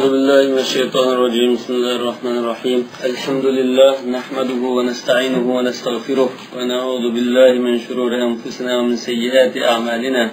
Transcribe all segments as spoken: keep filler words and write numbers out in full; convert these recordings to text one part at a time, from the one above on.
أعوذ بالله من الشيطان الرجيم. بسم الله الرحمن الرحيم. الحمد لله، نحمده ونستعينه ونستغفره، ونعوذ بالله من شرور أنفسنا ومن سيئات أعمالنا.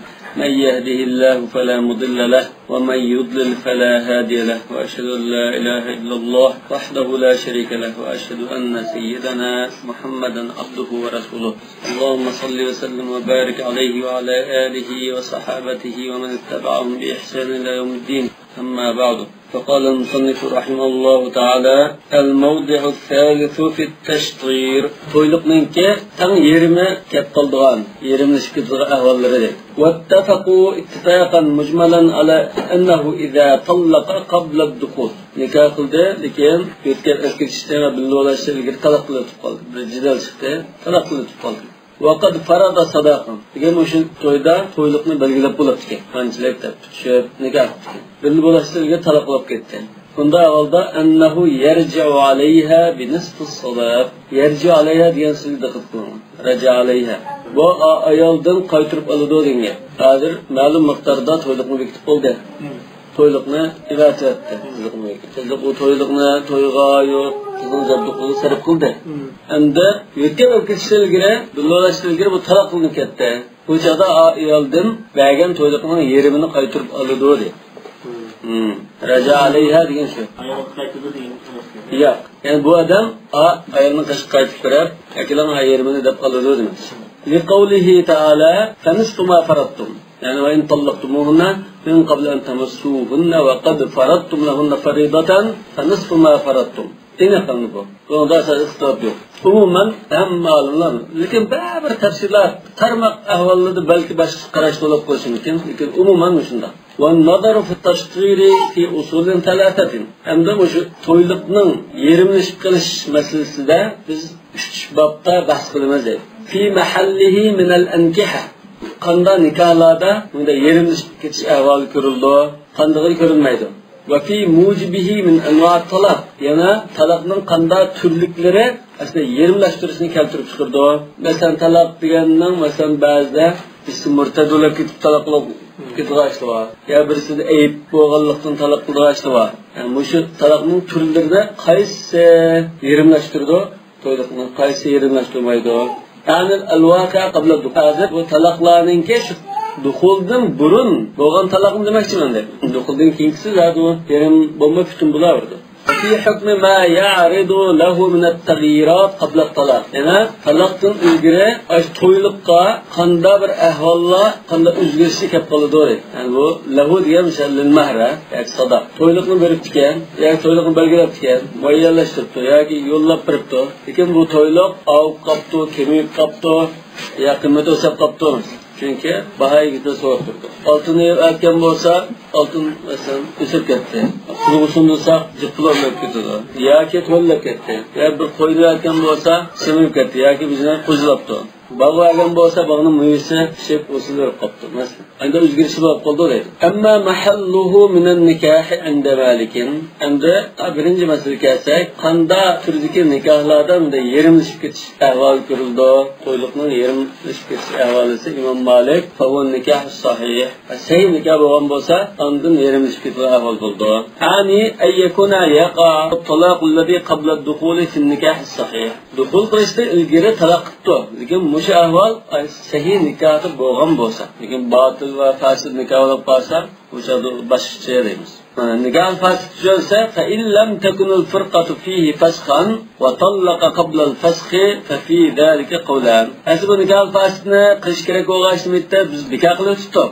من يهده الله فلا مضل له، ومن يضلل فلا هادي له، وأشهد أن لا إله إلا الله وحده لا شريك له، وأشهد أن سيدنا محمدا عبده ورسوله. اللهم صل وسلم وبارك عليه وعلى آله وصحابته ومن اتبعهم بإحسان إلى يوم الدين. أما بعد، فقال المصنف رحمه الله تعالى: الموضع الثالث في التشطير. تويلۇقنىڭكى تەڭ يېرىمى كەپ قالىدىغان، يېرىملىشىپ كېتىدىغان ئەھۋاللىرى. واتفقوا اتفاقا مجملا على أنه إذا طلق قبل الدخول. نىكاھ قىلدى، لېكىن يۆتكەپ ئەكېتىشتىن ۋە بىللە بولۇشتىن ئىلگىرى تالاق قىلىۋېتىپ قالدى. بىر جېدەل چىقتى، تالاق قىلىۋېتىپ قالدى. ۋەقەد فەرەدە ساداقەن دېگەن مۇشۇ تويدا تويلۇقنى بەلگىلەپ بولۇپتىكەن. قانچىلىك دەپ چۈشۈپ نىكاھ قىپتىكەن. بىللە بولۇشتىن ئىلگىرى تالاق بولۇپ كەتكەن. بۇنداق ئەھۋالدا ئەننەھۇ يەرجىئۇ ئەلەيھا بىنىسفىس ساداق. يەرجىئۇ ئەلەيھا دېگەن سۆزگە دىققەت قىلىڭ. رەجەئە ئەلەيھا. بۇ ئا-، ئايالدىن قايتۇرۇپ ئالىدۇ دېگەن گەپ. ھازىر مەلۇم مىقداردا تويلۇقنى بېكىتىپ بولدى. تويلۇقنى ئېۋەتىۋەتتى. قىزلىقنى بېكىتىپ. قىزلىق ئۇ تويلۇقنى تويغا يوق، قىزنىڭ زەبدۇقىغا سەرپ قىلدى. ئەمدى يۆتكەپ ئەكېتىشتىن ئىلگىرى، بىللە بولۇشتىن ئىلگىرى بۇ تالاق قىلىنىپ كەتتى. بۇ چاغدا ئا-، ئايالدىن بەرگەن تويلۇقنىڭ يېرىمىنى قايتۇرۇپ ئالىدۇ دەيدۇ. رەجەئە ئەلەيھا دېگەن شۇ. ئايالغا قايتىدۇ دېگەن ئەمەسكەن. ياق. يەنى بۇ ئادەم ئا-، ئايالنىڭ قېشىغا قايتىپ بېرىپ، ئەكېلىڭ ئا يېرىمىنى دەپ ئالىدۇ دېمەك. لقوله تعالى: فنصف ما فرضتم. يەنى: وإن طلقتموهن من قبل أن تمسوهن وقد فرضتم لهن فريضة فنصف ما فرضتم. ئېنىق ئەمدى بۇ. بۇنىڭدا ئەساسەن ئىختىلاپ يوق. ئومۇمەن ھەممە ئالىملار، لېكىن بەزى بىر تەپسىلات، تارماق ئەھۋاللىرىدا بەلكى باشقىچە قاراشتا بولۇپ قېلىشى مۇمكىن، لېكىن ئومۇمەن مۇشۇنداق. والنظر في التشطير في أصول ثلاثة. ئەمدى مۇشۇ تويلۇقنىڭ يېرىملىشىپ قېلىش مەسىلىسىدە بىز ئۈچ بابتا بەھس قىلىمىز دەيدۇ. في محله من الأنكحة. قانداق نىكاھلاردا بۇنداق يېرىملىشىپ كېتىش ئەھۋالى كۆرۈلىدۇ، قاندىقى كۆرۈلمەيدۇ. وفي موجبه من أنواع الطلاق. يەنە تالاقنىڭ قانداق تۈرلۈكلىرى ئەسلى يېرىملاشتۇرۇشنى كەلتۈرۈپ چىقىرىدۇ. مەسىلەن، تالاق دېگەننىڭ، مەسىلەن، بەزىدە بىرسى مۇرتەت بولۇپ كېتىپ تالاق قىلىدىغان ئىشلار بار. يا بىرسىدە ئەيىب بولغانلىقتىن تالاق قىلىدىغان ئىشلار بار. يەنى مۇشۇ تالاقنىڭ تۈرلىرىدە قايسى يېرىملاشتۇرىدۇ؟ تويلۇقنى قايسى يېرىملاشتۇرمايدۇ؟ يەنى الواقع قبل الدخول. ھازىر بۇ تالاقلارنىڭكى شۇ دۇخۇلدىن بۇرۇن بولغان تالاقنى دېمەكچىمەن دەپ. دۇخۇلدىن كېيىنكىسى زادى يېرىم بولماي پۈتۈن بولاۋېرىدۇ. في حكم ما يعرض له من التغييرات قبل الطلاق. يەنى تالاقتىن ئىلگىرى ئاشۇ تويلۇققا قانداق بىر ئەھۋاللار، قانداق ئۆزگىرىشلەر كەپ قالىدۇ. يەنى بۇ لەھۇ دېگەن مىسال لىل مەھرە ياكى ساداق. تويلۇقنى بېرىپتىكەن، ياكى تويلۇقنى بەلگىلەپتىكەن، مۇئەييەنلەشتۈرۈپتۇ ياكى يوللاپ بېرىپتۇ. لېكىن بۇ تويلۇق ئاۋۇپ قاپتۇ، كېمىيىپ قاپتۇ، يا قىممىتى ئۆسۈپ قاپتۇ. چۈنكى باھا ئىگىسىدىن سوراپ تۇرىدۇ. ئالتۇن ئېلىپ ئەتكەن بولسا، ئالتۇن، مەسىلەن، ئۆسۈپ كەتتى. پۇلغا سۇندۇرساق، جىق پۇل ئۆسۈپ كېتىدۇ. ياكى تۆۋەنلەپ كەتتى. يا بىر قوينى ئەتكەن بولسا، سېمىپ كەتتى ياكى بىزنى قۇژلاپتۇ. باغ ئەگەن بولسا، باغنىڭ مېۋىسى پىشىپ، ھوسۇل بېرىپ قاپتۇ، مەسىلەن. ئەمدى ئۆزگىرىشى بولۇپ قالىدۇ دەيدۇ. أما محله من النكاح عند مالك. ئەمدى بىرىنچى مەسىلىگە كەلسەك، قانداق تۈردىكى نىكاھلاردا بۇنداق يېرىملىشىپ كېتىش ئەھۋالى كۆرۈلىدۇ؟ تويلۇقنىڭ يېرىملىشىپ كېتىش ئەھۋالى دېسە ئىمام مالىك، فهو النكاح الصحيح. سەھىھ نىكاھ بولغان بولسا، ئاندىن يېرىملىشىپ كېتىدىغان ئەھۋال بولىدۇ. يعني أن يكون يقع الطلاق الذي قبل الدخول في النكاح الصحيح. دۇخۇل قىلىشتىن ئىلگىرى تالاق قىپتۇ. لېكىن مۇشۇ ئەھۋال سەھىھ نىكاھتا بولغان بولسا، لېكىن باتىل ۋە پاسىد نىكاھ بولۇپ قالسا، بۇ چاغدا باشقىچە دەيمىز. نىكاھ فاسىد تۈزۈلسە، فإن لم تكن الفرقة فيه فسخا وطلق قبل الفسخ ففي ذلك قولان. ئەسلى بۇ نىكاھ فاسىدنى قىلىش كېرەك بولغان ئىشنى بىز بىكار قىلىۋېتىپتۇق.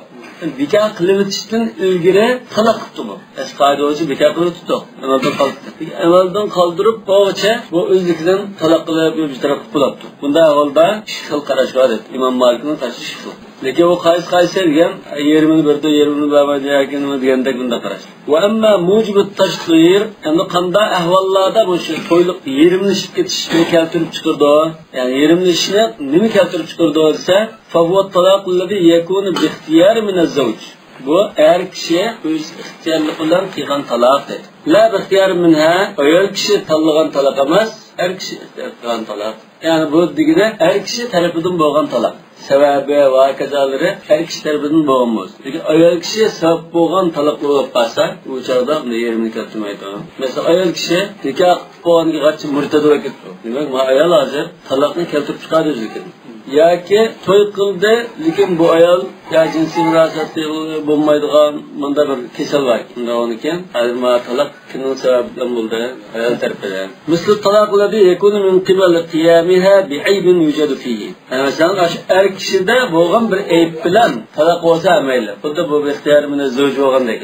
بىكار قىلىۋېتىشتىن ئىلگىرى تالاق قىپتۇ بۇ. ئەسلى قائىدە بويىچە بىكار قىلىۋېتىپتۇ. ئەمەلدىن قالدۇرۇپ. ئەمەلدىن قالدۇرۇپ بولغۇچە بۇ ئۆزلۈكىدىن تالاق قىلىپ بىر تەرەپ قىلىپ بولاپتۇ. بۇنداق ئەھۋالدا ئىككى خىل قاراش بار دەيدۇ. ئىمام مالىكنىڭ قارىشى ئىككى خىل. لېكىن ئۇ قايسى قايسى دېگەن، يېرىمىنى بېرىدۇ، يېرىمىنى بەرمەيدۇ ياكى نېمە دېگەندەك بۇنداق قاراش. وأما موجب التشطير، ئەمدى قانداق ئەھۋاللاردا مۇشۇ تويلۇق يېرىملىشىپ كېتىشنى كەلتۈرۈپ چىقىرىدۇ؟ يەنى يېرىملىشىشنى نېمە كەلتۈرۈپ چىقىرىدۇ دېسە، فهو الطلاق الذي يكون باختيار من الزوج. بۇ ئەر كىشى ئۆز ئىختىيارلىقى بىلەن قىلغان تالاق دەيدۇ. لا باختيار منها، ئايال كىشى تاللىغان تالاق ئەمەس، ئەر كىشى ئىختىيار قىلغان تالاق. يەنى بۇ دېگىنى ئەر كىشى تەرىپىدىن بولغان تالاق. سەۋەبى ۋە ھاكازالىرى ئەر كىشى تەرىپىدىن بولغان بولسا. لېكىن ئايال كىشى سەۋەب بولغان تالاق بولۇپ قالسا، ئۇ چاغدا بۇنى يېرىمنى كەلتۈرمەيدۇ. مەسىلەن، ئايال كىشى نىكاھ قىلىپ بولغاندىن كېيىن مۇرتەد بولۇپ كېتىپتۇ. دېمەك، ما ئايال ھازىر تالاقنى كەلتۈرۈپ چىقاردى ئۆزىدىن. ياكى توي قىلدى، لېكىن بۇ ئايال يا جىنسىي مۇناسىۋەتى بولمايدىغان مۇنداق بىر كېسەل بار ئىكەن. ئۇنداق بولغاندىن كېيىن ھازىر ما تالاق كىمنىڭ سەۋەبى بىلەن بولدى؟ ئايال تەرىپىدىن. مثل الطلاق الذي يكون من قبل قيامها بعيب يوجد فيه. مەسىلەن، ئاشۇ ئەر كىشىدە بولغان بىر ئەيىب بىلەن تالاق بولسا مەيلى. خۇددى بۇ ئىختىيار مىنە زەۋج بولغاندەك.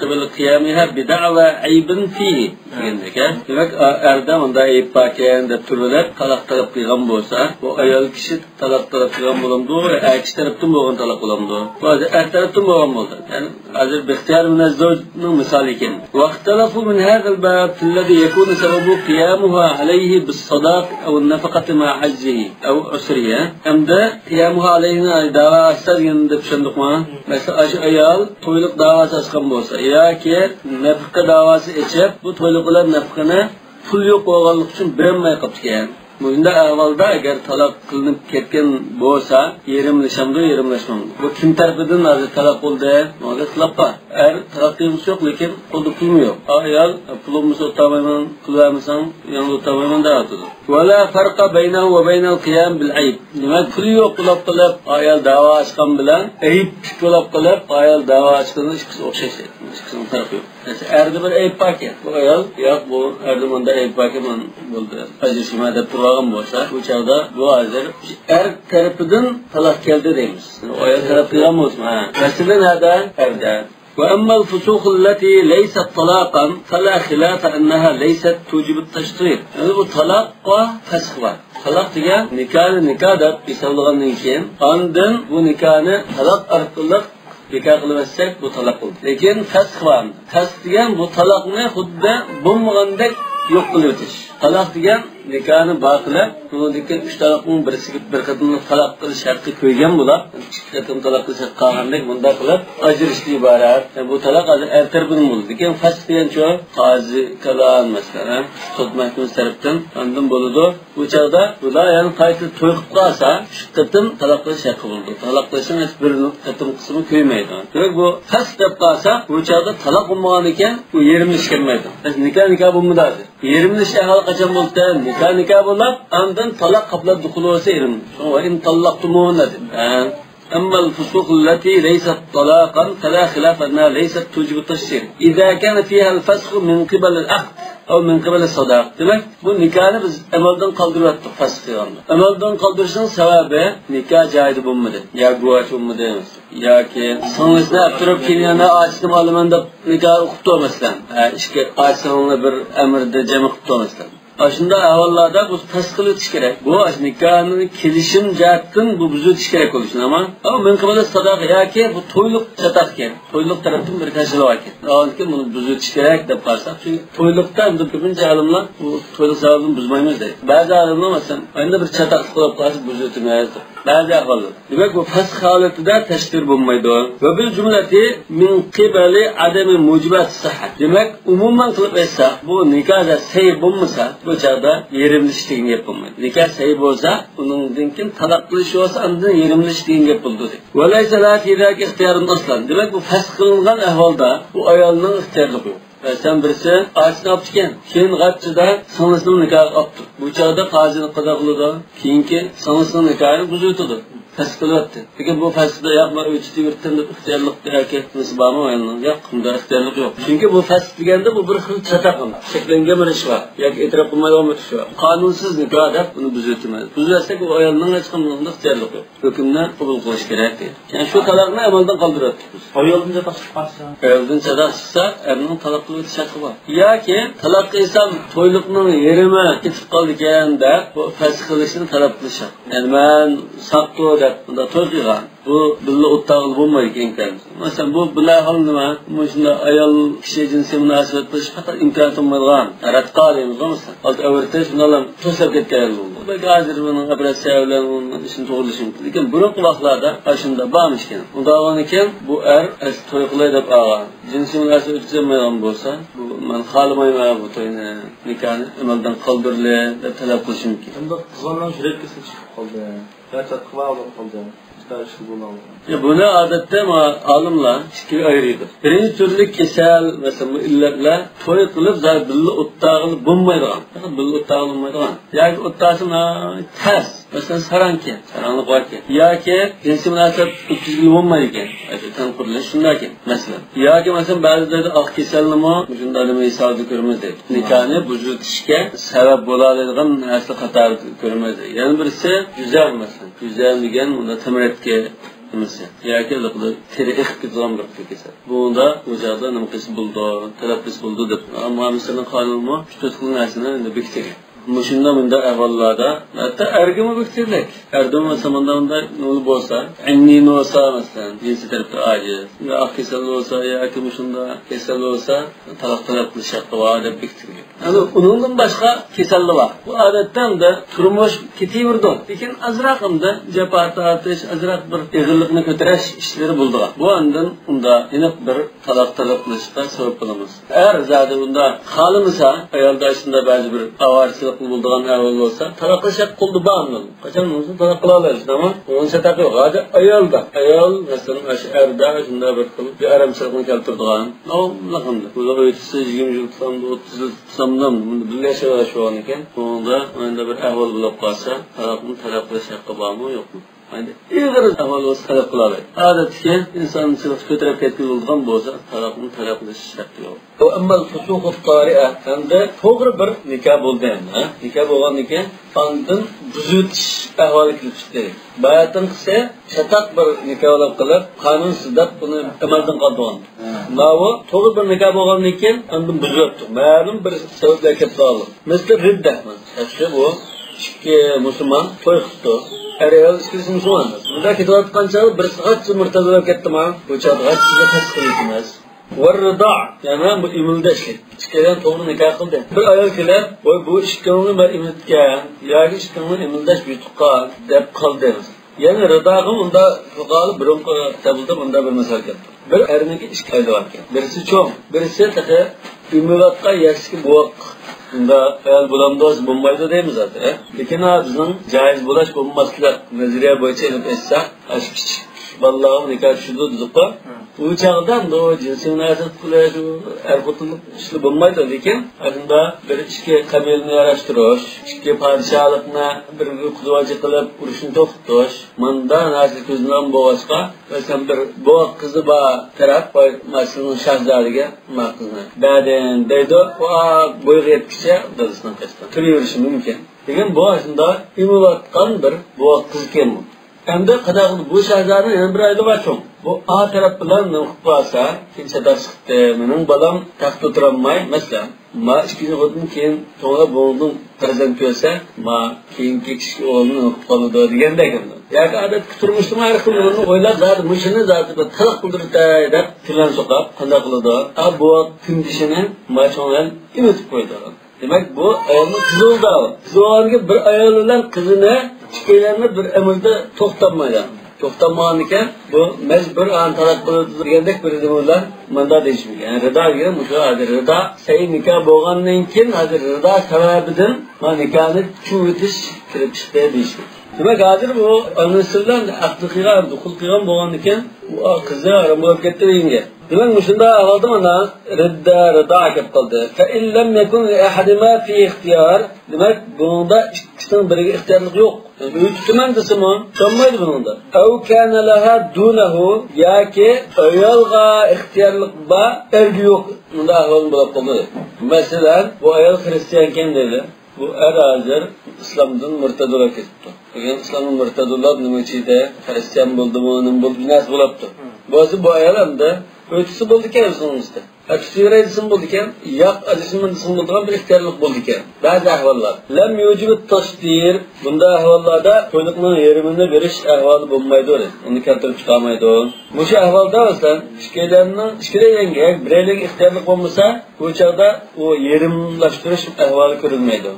قبل قيامها بدعوى عيب فيه دېگەندەك. دېمەك، ئەردە مۇنداق ئەيىب باركەن دەپ تۇرۇۋېلىپ، تالاق تەلەپ قىلغان بولسا، بۇ ئايال كىشى تالاق تەلەپ قىلغان بولامدۇ؟ ئەر كىشى تەرەپتىن بولغان تالاق بولامدۇ؟ بۇ ھازىر ئەر تەرەپتىن بولغان بولدى. يەنى ھازىر بىختىيار مىنەز زەۋجنىڭ مىسالى ئىكەن. واختلفوا من هذا الباب في الذي يكون سبب قيامها عليه بالصداق أو النفقة مع عجزه أو عسره. ھەمدە قىيامۇھا ئەلەيھىنى داۋا ئاچسا دېگەننى دەپ چۈشەندۇقمۇ؟ مەسىلەن، ئاشۇ ئايال تويلۇق داۋاسى ئاچقان بولسا ياكى نەپىقە داۋاسى ئېچىپ، بۇ تويلۇق بىلەن نەپىقىنى پۇل يوق بولغانلىقى ئۈچۈن بېرەلمەي قاپتىكەن. مۇشۇنداق ئەھۋالدا ئەگەر تالاق قىلىنىپ كەتكەن بولسا، يېرىملىشەمدۇ، يېرىملەشمەمدۇ؟ بۇ كىم تەرىپىدىن ھازىر تالاق بولدى؟ مۇندا خىلاپ بار. ئەر تالاق قىلغۇسى يوق، لېكىن قولدا پۇلمۇ يوق. ئايال، پۇل بولمىسا ئولتۇرمايمەن، پۇل بەرمىسەڭ يەنە ئولتۇرمايمەن دەۋاتىدۇ. ولا فرق بينه وبين القيام بالعيب. دېمەك، پۇلى يوق بولۇپ قېلىپ ئايال داۋا ئاچقان بىلەن ئەيىبلىك بولۇپ قېلىپ ئايال داۋا ئاچقىنىڭ ئىككىسى ئوخشاش، ئىككىسىنىڭ پەرقى يوق. مەسىلەن، ئەردە بىر ئەيىب باركەن، بۇ ئايال، ياق، بۇ ئەردە مۇنداق ئەيىب باركەن، مانا بولدى، ئاجرىشىمەن دەپ تۇرۇۋالغان بولسا، بۇ چاغدا بۇ ھازىر ئەر تەرىپىدىن تالاق كەلدى دەيمىز. ئۇ ئايال تەرەپ قىلغان بولسىمۇ؟ ھە. مەسىلە نەدە؟ ئەردە. وأما الفسوق التي ليست طلاقا فلا خلاف أنها ليست توجب التشطيب. يەنى بۇ تالاق ۋە فەسخ بار. تالاق دېگەن نىكاھنى نىكاھ دەپ ھېسابلىغاندىن كېيىن، ئاندىن بۇ نىكاھنى تالاق ئارقىلىق نىكاھ قىلىۋەتسەك، بۇ تالاق بولدى. لېكىن فەسخ بار. فەسخ دېگەن بۇ تالاقنى خۇددى بولمىغاندەك يوق قىلىۋېتىش. تالاق دېگەن نىكاھنى بار قىلىپ، بۇنىڭدىكى ئۈچ تالاقنىڭ بىرسىگە بىر قېتىملىق تالاق قىلىش ھەققى كۆيگەن بولۇپ، ئىككى قېتىم تالاق قىلىش ھەققى قالغاندەك مۇنداق قىلىپ ئاجرىشىشتىن ئىبارەت. يەنى بۇ تالاق ھازىر ئەر تەرىپىدىن بولىدۇ. لېكىن فەسخ دېگەن شۇ قازى كالان، مەسىلەن، ھە، سوت مەھكىمىسى تەرىپىدىن ئاندىن بولىدۇ. بۇ چاغدا بۇلار يەنە قايتا توي قىلىپ قالسا، ئۈچ قېتىم تالاق قىلىش ھەققى بولىدۇ. تالاق قىلىشنىڭ ھېچ بىر قېتىم قىسمى كۆيمەيدۇ. دېمەك، بۇ فەسخ دەپ قالسا، بۇ چاغدا تالاق بولمىغان ئىكەن، بۇ يېرىملىشىش كەلمەيدۇ. نىكاھ نىكاھ بولمىدى ھازىر. يېرىملىشىش ئەھۋالى قاچان بولدى؟ نىكاھ نىكاھ بولۇپ، ئاندىن تالاق قاپلاپ دۇخۇل بولسا يېرىم. شۇڭا وإن طلقتموهن دېدى. ھە. أما الفسوق التي ليست طلاقا فلا خلاف أنها ليست توجب التشطيب إذا كان فيها الفسخ من قبل العقد أو من قبل الصداق. دېمەك، بۇ نىكاھنى بىز ئەمەلدىن قالدۇرۇۋەتتۇق، فەسخ قىلغاندا. ئەمەلدىن قالدۇرۇشنىڭ سەۋەبى نىكاھ جايىدا بولمىدى، يا گۇۋاھچى بولمىدى، ياكى سىڭلىسىنى ئەپ تۇرۇپ، كېيىن يەنە ئاچىسىنى ئالىمەن دەپ نىكاھ ئوقۇپتۇ، مەسىلەن. ھە، ئىككى ئاچا-سىڭىلنى بىر ئەمىردە جەم قىپتۇ، مەسىلەن. ئاشۇنداق ئەھۋاللاردا بۇ پەس قىلىۋېتىش كېرەك. بۇ ئاشۇ نىكاھنى كېلىشىم جەھەتتىن بۇ بۇزۇۋېتىش كېرەك بولۇشىنى، ئەمما ئەو مىن قىبلى ساداق ياكى بۇ تويلۇق چاتاق ئىكەن. تويلۇق تەرەپتىن بىر كەشىلىك بار ئىكەن. ئاندىن كېيىن بۇنى بۇزۇۋېتىش كېرەك دەپ قارىساق، چۈنكى تويلۇقتا ئەمدى كۆپىنچە ئالىملار بۇ تويلۇق سەۋەبىدىن بۇزمايمىز دەيدۇ. بەزى ئالىملار، مەسىلەن، ئەمدى بىر چاتاقلىق بولۇپ قالسا بۇزۇۋېتىمىز دەيدۇ. بەزى ئەھۋالدا. دېمەك، بۇ پەسخ ھالىتىدە تەشدىر بولمايدۇ. وبالجملة من قبل عدم موجبات الصحة. دېمەك، ئومۇمەن قىلىپ ئېيتساق، بۇ نىكاھدا سەھىھ بولمىسا، بۇ چاغدا يېرىملىشىش دېگەن گەپ بولمايدۇ. نىكاھ سەھىھ بولسا، ئۇنىڭدىن كېيىن تالاق قىلىش بولسا، ئاندىن يېرىملىشىش دېگەن گەپ بولىدۇ. وليس لها في ذلك اختيار أصلا. دېمەك، بۇ پەسخ قىلىنغان ئەھۋالدا بۇ ئايالنىڭ ئىختىيارلىقى يوق. مەسىلەن، بىرسى ئاچىسىنى ئاپتىكەن، كېيىن غەپچىدە سىڭلىسىنىڭ نىكاھىغا ئاپتۇ. بۇ چاغدا قازى قانداق قىلىدۇ؟ كېيىنكى سىڭلىسىنىڭ نىكاھىنى بۇزۇۋېتىدۇ. پەسخ قىلىۋەتتى. لېكىن بۇ پەسخىدە ياق، مەن ئۆي تۇتۇۋېتىم دەپ ئىختىيارلىق ياكى نېمىسى بارمۇ ئايالنىڭ؟ ياق، بۇنداق ئىختىيارلىق يوق. چۈنكى بۇ پەسخ دېگەندە بۇ بىر خىل چاتاق، شەكلەنگەن بىر ئىش بار. ياكى ئېتىراپ قىلمايدىغان بىر ئىش بار. قانۇنسىز نىكاھ دەپ بۇنى بۇزۇۋېتىمىز. بۇزۇۋەتسەك، ئۇ ئايالنىڭ ھېچقانداق ئىختىيارلىقى يوق. ھۆكۈمنى قوبۇل قىلىش كېرەك دەيدۇ. يەنى شۇ تالاقنى ئەمەلدىن قالدۇرۇۋەتتۇق بىز. ئايالدىن چاتاق چىققان. ئايالدىن چاتاق چىقسا، ئەرنىڭ تالاق قىلىۋېتىش ھەققى بار. ياكى تالاق قىلسام، تويلۇقنىڭ يېرىمى كېتىپ قالىدىكەن دەپ، بۇ پەسخ قىلىشنى تەلەپ قىلىش ھەققى. يەنى مەن ساقتۇ دەپ، بۇنداق توي قىلغان. بۇ بىللە ئوت تاغىلى بولمايدىكەن ئىمكان. مەسىلەن، بۇ بىلەھال نېمە؟ مۇشۇنداق ئايال كىشى جىنسىي مۇناسىۋەت قىلىش پەقەت ئىمكانىيىتى بولمايدىغان، رەتقا دەيمىزغۇ، مەسىلەن، ئالدى ئەۋرىتىش، مۇنداقلار توساپ كەتكەن بولىدۇ. بەلكى ھازىر بۇنىڭ ئوپېراتسىيە بىلەن ئۇنىڭ ئىشىنى توغرىلىشى مۇمكىن. لېكىن بۇرۇنقى ۋاقىتلاردا ئاشۇنداق بارمىشكەن. ئۇنداق بولغاندىكىن بۇ ئەر ئەسلى توي قىلاي دەپ ئالغان. جىنسىي مۇناسىۋەت ئۆتكۈزەلمەيدىغان بولسا، بۇ مەن خالىمايمەن بۇ توينى، نىكاھنى ئەمەلدىن قالدۇرىلى دەپ تەلەپ قىلىشى مۇمكىن. ئەمدى قىزلارنىڭ يۈرەك كېسىلى چىقىپ قالدى. يا چاتىقى بار بولۇپ قالدى. يا، بۇنى ئادەتتە ما-، ئالىملار ئىككىگە ئايرىيدۇ. بىرىنچى تۈرلۈك كېسەل، مەسىلەن، بۇ ئىللەتلەر توي قىلىپ زادى بىللە ئوت تاغىلى بولمايدىغان، بىللە ئوت تاغىلى بولمايدىغان ياكى ئوت تاغىسى ناھايىتى تەس، مەسىلەن، ساراڭكەن، ساراڭلىق باركەن ياكى جىنسىي مۇناسىۋەت ئۆتكۈزگىلى بولمايدىكەن، تەن قۇرۇلۇش شۇنداكەن، مەسىلەن. ياكى، مەسىلەن، بەزى جايدا ئاق كېسەلنىمۇ مۇشۇنداق نېمە ھېسابىدا كۆرىمىز دەيدۇ. نىكاھنى بۇزۇۋېتىشكە سەۋەب بولالايدىغان نەرسە قاتارىدا كۆرىمىز دەيدۇ. يەنە بىرسى گۈزەل، مەسىلەن. گۈزەل دېگەن مۇنداق تەمرەتكە نېمىسى ياكى تېرە ئېقىپ كېتىدىغان بىر خىل كېسەل. بۇندا ئۇ چاغدا نېمە قىلسا بولىدۇ، تەلەپ قىلسا بولىدۇ دەپ، ئەمما مىسىرنىڭ قانۇنىمۇ شۇ تۆت خىل نەرسىنى ئەمدى بېكىتكەن. مۇشۇنداق مۇنداق ئەھۋاللاردا ھەتتا ئەرگىمۇ بېكىتىلدى. ئەردىمۇ مۇنداق نېمە بولسا، ئەننى بولسا، مەسىلەن، جىنسىي تەرەپتە ئاجىز، يا ئاق كېسەل بولسا ياكى مۇشۇنداق كېسەل بولسا، تالاق تەلەپ قىلىش ھەققى بار دەپ بېكىتىلگەن. ئەمدى ئۇنىڭدىن باشقا كېسەللەر بار. بۇ ئادەتتە ئەمدى تۇرمۇش كېتىۋېرىدۇ. لېكىن ئازراق ئەمدى جاپا تارتىش، ئازراق بىر ئېغىرلىقنى كۆتۈرۈش ئىشلىرى بولىدىغان. بۇ ئاندىن ئۇندا ئېنىق بىر تالاق تەلەپ قىلىشقا سەۋەب بولىمىز. ئەر زادى ئۇندا خالىمىسا، ئايالدا شۇنداق بەزى بىر ئاۋارىچىلىق بولىدىغان ئەھۋال بولسا، تالاق قىلىش ھەققى قولدا بار ئۇنىڭ. قاچان بولسا تالاق قىلالايسىز، تامام. ئۇنىڭ چاتاقى يوق. ھازىر ئايالدا، ئايال، مەسىلەن، ئاشۇ ئەردە شۇنداق بىر خىل بىئارامچىلىقنى كەلتۈرىدىغان، ئاۋۇنداق ئەمدى. بۇلار ئۆيدىسى يىگىرمە يىل تۇتامدۇ، ئوتتۇز يىل تۇتامدۇ، بۇندا بىرلەشىۋېلىش بولغانىكەن. بۇنىڭدا مەندە بىر ئەھۋال بولۇپ قالسا، تالاقنى تەلەپ قىلىش ھەققى بارمۇ، يوقمۇ؟ ئەمدى ئېغىر ئەھۋال بولسا تەلەپ قىلالايدۇ. ئادەتتىكى ئىنسانچىلىق كۆتۈرۈپ كەتكىلى بولىدىغان بولسا، تالاقنى تەلەپ قىلىش ھەققى يوق. ئەمما ئەمدى توغرا بىر نىكاھ بولدى ئەمدى، ھە؟ نىكاھ بولغاندىن كېيىن ئاندىن بۇزۇۋېتىش ئەھۋالى كېلىپ چىقتى. باياتىنقىسى چاتاق بىر نىكاھ بولۇپ قېلىپ، قانۇنسىز دەپ بۇنى ئەمەلدىن قالدۇرغان. ماۋۇ توغرا بىر نىكاھ بولغاندىن كېيىن ئاندىن بۇزۇۋەتتۇق. مەلۇم بىر سەۋەبلەر كەپ قالدى. مىسلى رىددە. ئەسلى بۇ ئىككى مۇسۇلمان توي قىپتۇ. ئەر ئايال ئىككىلىسى مۇسۇلمان. بۇنداق كېتىۋاتقان چاغدا بىرسى غاچچا مۇرتەد بولۇپ كەتتىمۇ؟ بۇ چاغدا غاچچىدا تەس قىلىش ئەمەس. ۋەررىدا، يەنى بۇ ئىمىلدەشلىك. ئىككىيلەن توغرا نىكاھ قىلدى. بىر ئايال كېلىپ، ۋاي، بۇ ئىككىڭنى مەن ئىملىتكەن، ياكى ئىككىڭنى ئىملىداش يۇتۇققان دەپ قالدى. يەنى رىداغا ئۇندا يۇقىرى بۇرۇنقى كىتابلىردا بۇنداق بىر مىسال كەلتۈردى. بىر ئەرنىڭكى ئىككى ئايالى باركەن. بىرسى چوڭ، بىرسى تېخى ئۆمىۋاتقان ياشتىكى بوۋاق. بۇنداق ئايال بولامدۇ، بولمايدۇ دەيمىز ھازىر، ھە؟ لېكىن ھا، بىزنىڭ جايىز بولاش بولماسلىق نەزەرىيە بويىچە ئېلىپ ئېيتساق، ئاشۇ كىچىك بالىلارغا نىكاھ چۈشىدۇ دېدۇققۇ. ئۇ چاغدا ئەمدى ئۇ جىنسىي مۇناسىۋەت قىلىش، ئۇ ئەر-خوتۇنلۇق ئىشلار بولمايدۇ، لېكىن ئاشۇنداق بىر ئىككى قەبىلىنى ياراشتۇرۇش، ئىككى پادىشاھلىقنى بىر-بىرىگە قۇدۋاچى قىلىپ ئۇرۇشنى توختىتىش، مۇنداق نەرسە كۆزلىنىدىغان بولغاچقا، مەسىلەن، بىر بوۋاق قىزى بار تەرەپ، ۋاي، مەسىلەن، شاھزادىگە ما قىزنى بەردىم دەيدۇ، ئۇ بويىغا يەتكىچە دادىسىنىڭ قېشىدا تۇرۇۋېرىشى مۇمكىن. لېكىن بۇ ئاشۇنداق ئېمىۋاتقان بىر بوۋاق قىز ئىكەن بۇ. ئەمدى قانداق قىلدى؟ بۇ شاھزادىنىڭ يەنە بىر ئايالى بار چوڭ. بۇ ئا تەرەپ بىلەن نېمە قىلىپ قالسا، كېيىن چاتاق چىقتى، مېنىڭ بالام تەختتە ئولتۇرالماي، مەسىلەن، ما ئىككىنچى خوتۇن كېيىن چوڭلاپ بۇنىڭدىن پەرزەنت كۆرسە، ما كېيىنكى كىچىك ئوغلىنى نېمە قىلىپ قالىدۇ دېگەندەك ئەمدى. ياكى ئادەتتىكى تۇرمۇشتىمۇ ھەر خىل نېمىنى ئويلاپ، زادى مۇشۇنى زادى بىر تالاق قىلدۇرۇۋېتەي دەپ پىلان سوقۇپ، قانداق قىلىدۇ؟ ئا، بوۋاق كۈندىشىنى ما چوڭ بىلەن ئېمىتىپ قويىدۇ. دېمەك، بۇ ئايالنىڭ قىزى بولدى. قىزى بولغاندىكىن بىر ئايال بىلەن قىزىنى ئىككىيلەننى بىر ئەمىردە توختالمايدۇ. توختالمىغاندىكىن بۇ مەجبۇر ئانى تالاق قىلىدۇ دېگەندەك بىر نېمە بىلەن مۇنداق دېيىشى مۇمكىن. يەنى رىدا دېگەن مۇشۇ ھازىر رىدا، سەھىھ نىكاھ بولغاندىن كېيىن ھازىر رىدا سەۋەبىدىن ما نىكاھنى چۈشۈرۈۋېتىش كېلىپ چىقتى دېيىشى مۇمكىن. دېمەك، ھازىر بۇ ئانىسى بىلەن ئەقدى قىلغان، دۇخۇل قىلغان بولغاندىكىن، ئۇ قىزى ھارام بولۇپ كەتتى دېگەنگە. دېمەك، مۇشۇنداق ئەھۋالدا مانا رىددا، رىدا كەپ قالدى. فَإِنْ لَمْ يَكُنْ لِأَحَدِهِمَا فِيهِ اخْتِيَارٌ. دېمەك، بۇنىڭدا ئىككىسىنىڭ بىرىگە ئىختىيارلىق يوق. يەنى ئۆي تۇتىمەن دېسىمۇ، تۇتالمايدۇ بۇنىڭدا. أَوْ كَانَ لَهَا دُونَهُ، ياكى ئايالغا ئىختىيارلىق بار، ئەرگە يوق. بۇنداق ئەھۋال بولۇپ قالدى. مەسىلەن، بۇ ئايال خىرىستىيانكەن دەيلى. بۇ ئەر ھازىر ئىسلامدىن مۇرتەد بولۇپ كېتىپتۇ. بۈگۈن ئىسلامدىن مۇرتەد بولۇپ، نېمە ئىچىدە خىرىستىيان بولدىمۇ، نېمە بولدى، بىر نەرسە بولۇپتۇ. بولسا بۇ ئايال ئەمدى ئۆتىسى بولدىكەن ئۆزىنىڭ ئۈستىدە. ئاچچىقسۇ بېرەي دېسىمۇ بولىدىكەن، ياق، ئاچچىقسۇ بېرىمەن دېسىمۇ بولىدىغان بىر ئىختىيارلىق بولىدىكەن. بەزى ئەھۋاللار. لەم يۇجىبىت تەشتىر. بۇنداق ئەھۋاللاردا تويلۇقنىڭ يېرىمىنى بېرىش ئەھۋالى بولمايدۇ، ئۇنى كەلتۈرۈپ چىقارمايدۇ. مۇشۇ ئەھۋالدا، مەسىلەن، ئىككىيلەننىڭ، ئىككىيلەنگە بىرەيلەنگە ئىختىيارلىق بولمىسا، بۇ چاغدا ئۇ يېرىملاشتۇرۇش ئەھۋالى كۆرۈلمەيدۇ.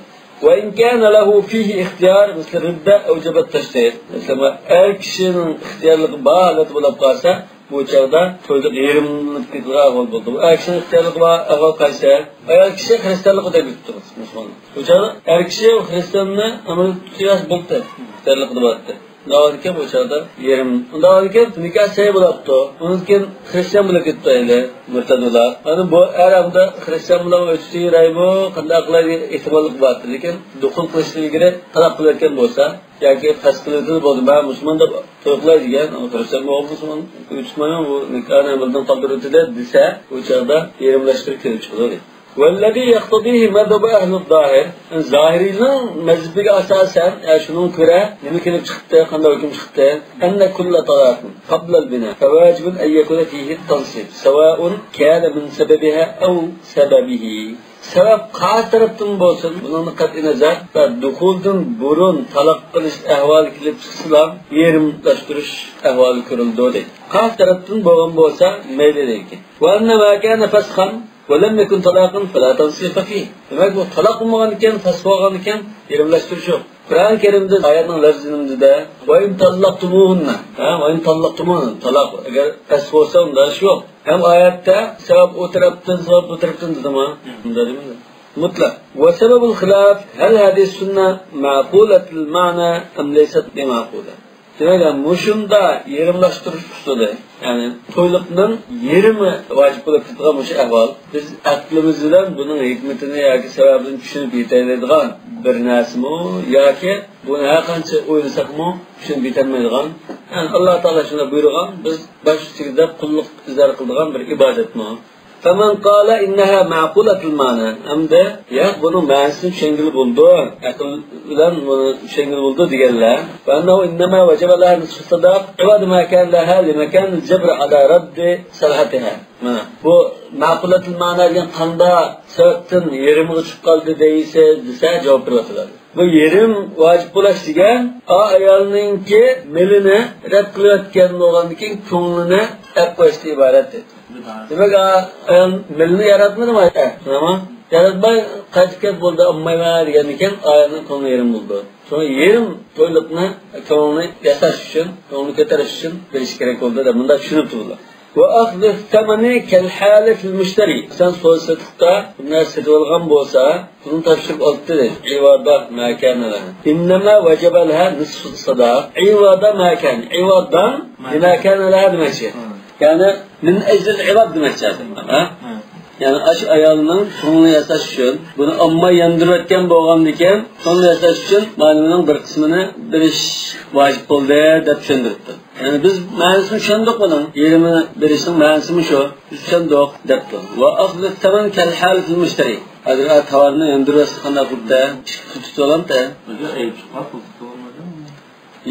وإن كان له فيه اختيار مثل الردة أوجب التشتيت. مەسىلەن، ئەر كىشىنىڭ ئىختىيارلىقى بار ھالەتتە بولۇپ قالسا، بۇ چاغدا تويلۇق يېرىملىنىپ كېتىدىغان ئەھۋال بولىدۇ. ئەر كىشىنىڭ ئىختىيارلىقى بار ئەھۋال قايسى؟ ئايال كىشى خىرىستىيانلىققا تەكلىپ قىلىپ مۇسۇلمان. بۇ چاغدا ئەر كىشى خىرىستىياننى ئەمەلىيەتتە تۇتۇش بولدى. ئىختىيارلىقىدا بارتتى. ناۋادا كەپ ئۇ چاغدا يېرىم. ئۇنداق ئىكەن، نىكاھ سەھىھ بولاپتۇ. ئۇنىڭدىن كېيىن خرىستىيان بولۇپ كەتتى ئەيلى، مۇرتەد بولا. ئەنە بۇ ئەر ئەمدى خرىستىيان بىلەن ئۆتۈشتە يۈرەيمۇ، قانداق قىلاي دېگەن ئېھتىماللىق بار. لېكىن دۇخۇل قىلىشتىن ئىلگىرى تالاق قىلىۋەتكەن بولسا، ياكى قەست قىلىۋېتىدۇ، بولدى، مەن مۇسۇلمان دەپ توي قىلاي دېگەن، ئەمما خرىستىيان بولغان مۇسۇلمان ئۆي تۇتمايمەن، بۇ نىكاھنى ئەمەلدىن قالدۇرۇۋېتىدۇ دېسە، ئۇ چاغدا يېرىملاشتۇرۇپ كېلىپ چىقىدۇ. والذي يقتضيه مذهب أهل الظاهر، زاھىرىينىڭ مەزھىپىگە ئاساسەن، ئە، شۇنىڭغا كۆرە نېمە كېلىپ چىقتى، قانداق ھۆكۈم چىقتى؟ أن كل طلاق قبل البناء فواجب أن يكون فيه التنصيف، سواء كان من سببها أو سببه. سەۋەب قايسى تەرەپتىن بولسۇن، بۇنىڭدا قەتئىي نەزەر، دۇخۇلدىن بۇرۇن تالاق قىلىش ئەھۋالى كېلىپ چىقسىلا، يېرىملاشتۇرۇش ئەھۋالى كۆرۈلىدۇ دەيدۇ. قايسى تەرەپتىن بولغان بولسا مەيلى دەيدىكەن. وأن ما كان فسخا ولم يكن طلاقا فلا تنصيف فيه. دېمەك، بۇ تالاق بولمىغان ئىكەن، پەسخ بولغان ئىكەن، يېرىملاشتۇرۇش يوق. قۇرئان كەرىمدە ئايەتنىڭ لەپزى نېمە دېدى؟ وإن طلقتموهن. ھە، وإن طلقتموهن. تالاق، ئەگەر پەسخ بولسا، ئۇندا ئىش يوق. ھەم ئايەتتە سەۋەب ئۇ تەرەپتىن، سەۋەب بۇ تەرەپتىن دېدىمۇ؟ مۇنداق دېمىدى. مۇتلەق. وسبب الخلاف هل هذه السنة معقولة المعنى أم ليست بمعقولة؟ دېمەك، مۇشۇندا يېرىملاشتۇرۇش ئۇسۇلى، يەنى تويلۇقنىڭ يېرىمى ۋاجىپ بولۇپ كېتىدىغان مۇشۇ ئەھۋال، بىز ئەقلىمىز بىلەن بۇنىڭ ھېكمىتىنى ياكى سەۋەبىنى چۈشىنىپ يېتەلەيدىغان بىر نەرسىمۇ ياكى بۇنى ھەر قانچە ئويلىساقمۇ چۈشىنىپ يېتەلمەيدىغان، يەنى ئاللا تائالا شۇنداق بۇيرۇغان، بىز باش ئۈستىگە دەپ قۇللۇق ئىزھار قىلىدىغان بىر ئىبادەتمۇ؟ فمن قال إنها معقولة المعنى، ئەمدى، ياق، بۇنىڭ مەنىسىنى چۈشەنگىلى بولىدۇ، ئەقىل بىلەن بۇنى چۈشەنگىلى بولىدۇ دېگەنلەر، وأنه إنما وجب لها نصف الصداق عوض ما كان لها لمكان الجبر على رد صلعتها. مانا بۇ مەقۇلەتۇل مەنا دېگەن قانداق سەۋەبتىن يېرىمغا چۈشۈپ قالدى دەيسىز دېسە، جاۋاب بېرىۋاتىدۇ. بۇ يېرىم ۋاجىپ بولاش دېگەن ئا ئايالنىڭكى مېلىنى رەت قىلىۋەتكەن بولغاندىن كېيىن كۆڭلىنى ئەپ قويۇشتىن ئىبارەت دەيدۇ. دېمەك، ئا ئايال مېلىنى ياراتمىدىمۇ؟ ئە، تامام. ياراتماي قايتىپ كەپ بولدى، ئالمايمەن دېگەندىن كېيىن ئايالنىڭ كۆڭلى يېرىم بولىدۇ. شۇڭا يېرىم تويلۇقنى كۆڭلىنى ياساش ئۈچۈن، كۆڭلىنى كۆتۈرۈش ئۈچۈن بېرىش كېرەك بولىدۇ دەپ مۇنداق چۈشىنىپتۇ بۇلار. وأخذ الثمن كالحال في المشتري. مەسىلەن، سودا سېتىقتا بىر نەرسە سېتىۋالغان بولسا، پۇلنى تاپشۇرۇپ ئالدى دەيدۇ. عوض ما كان لها. إنما وجب لها نصف الصداق. عوض ما كان. عوضا لما كان لها دېمەكچى. يەنى من أجل العوض دېمەكچى ھازىر. ھە؟ يەنى ئاشۇ ئايالنىڭ كۆڭلىنى ياساش ئۈچۈن بۇنى ئالماي ياندۇرۇۋەتكەن بولغاندىكىن، كۆڭلىنى ياساش ئۈچۈن مالىنىڭ بىر قىسمىنى بېرىش ۋاجىپ بولدى دەپ چۈشەندۈرۈپتۇ. يەنى بىز مەنىسىنى چۈشەندۇق بۇنىڭ. يېرىمىنى بېرىشنىڭ مەنىسىمۇ شۇ. بىز چۈشەندۇق دەپتۇ. وأخذ الثمن كالحال في المشتري. ھازىر ئا تاۋارنى ياندۇرۇۋەتسە قانداق قىلىپتۇ؟ ئىككى پۇل تۇتۇۋالامتى؟ ئەيىب چىقماس، پۇل تۇتۇۋالمايدۇ.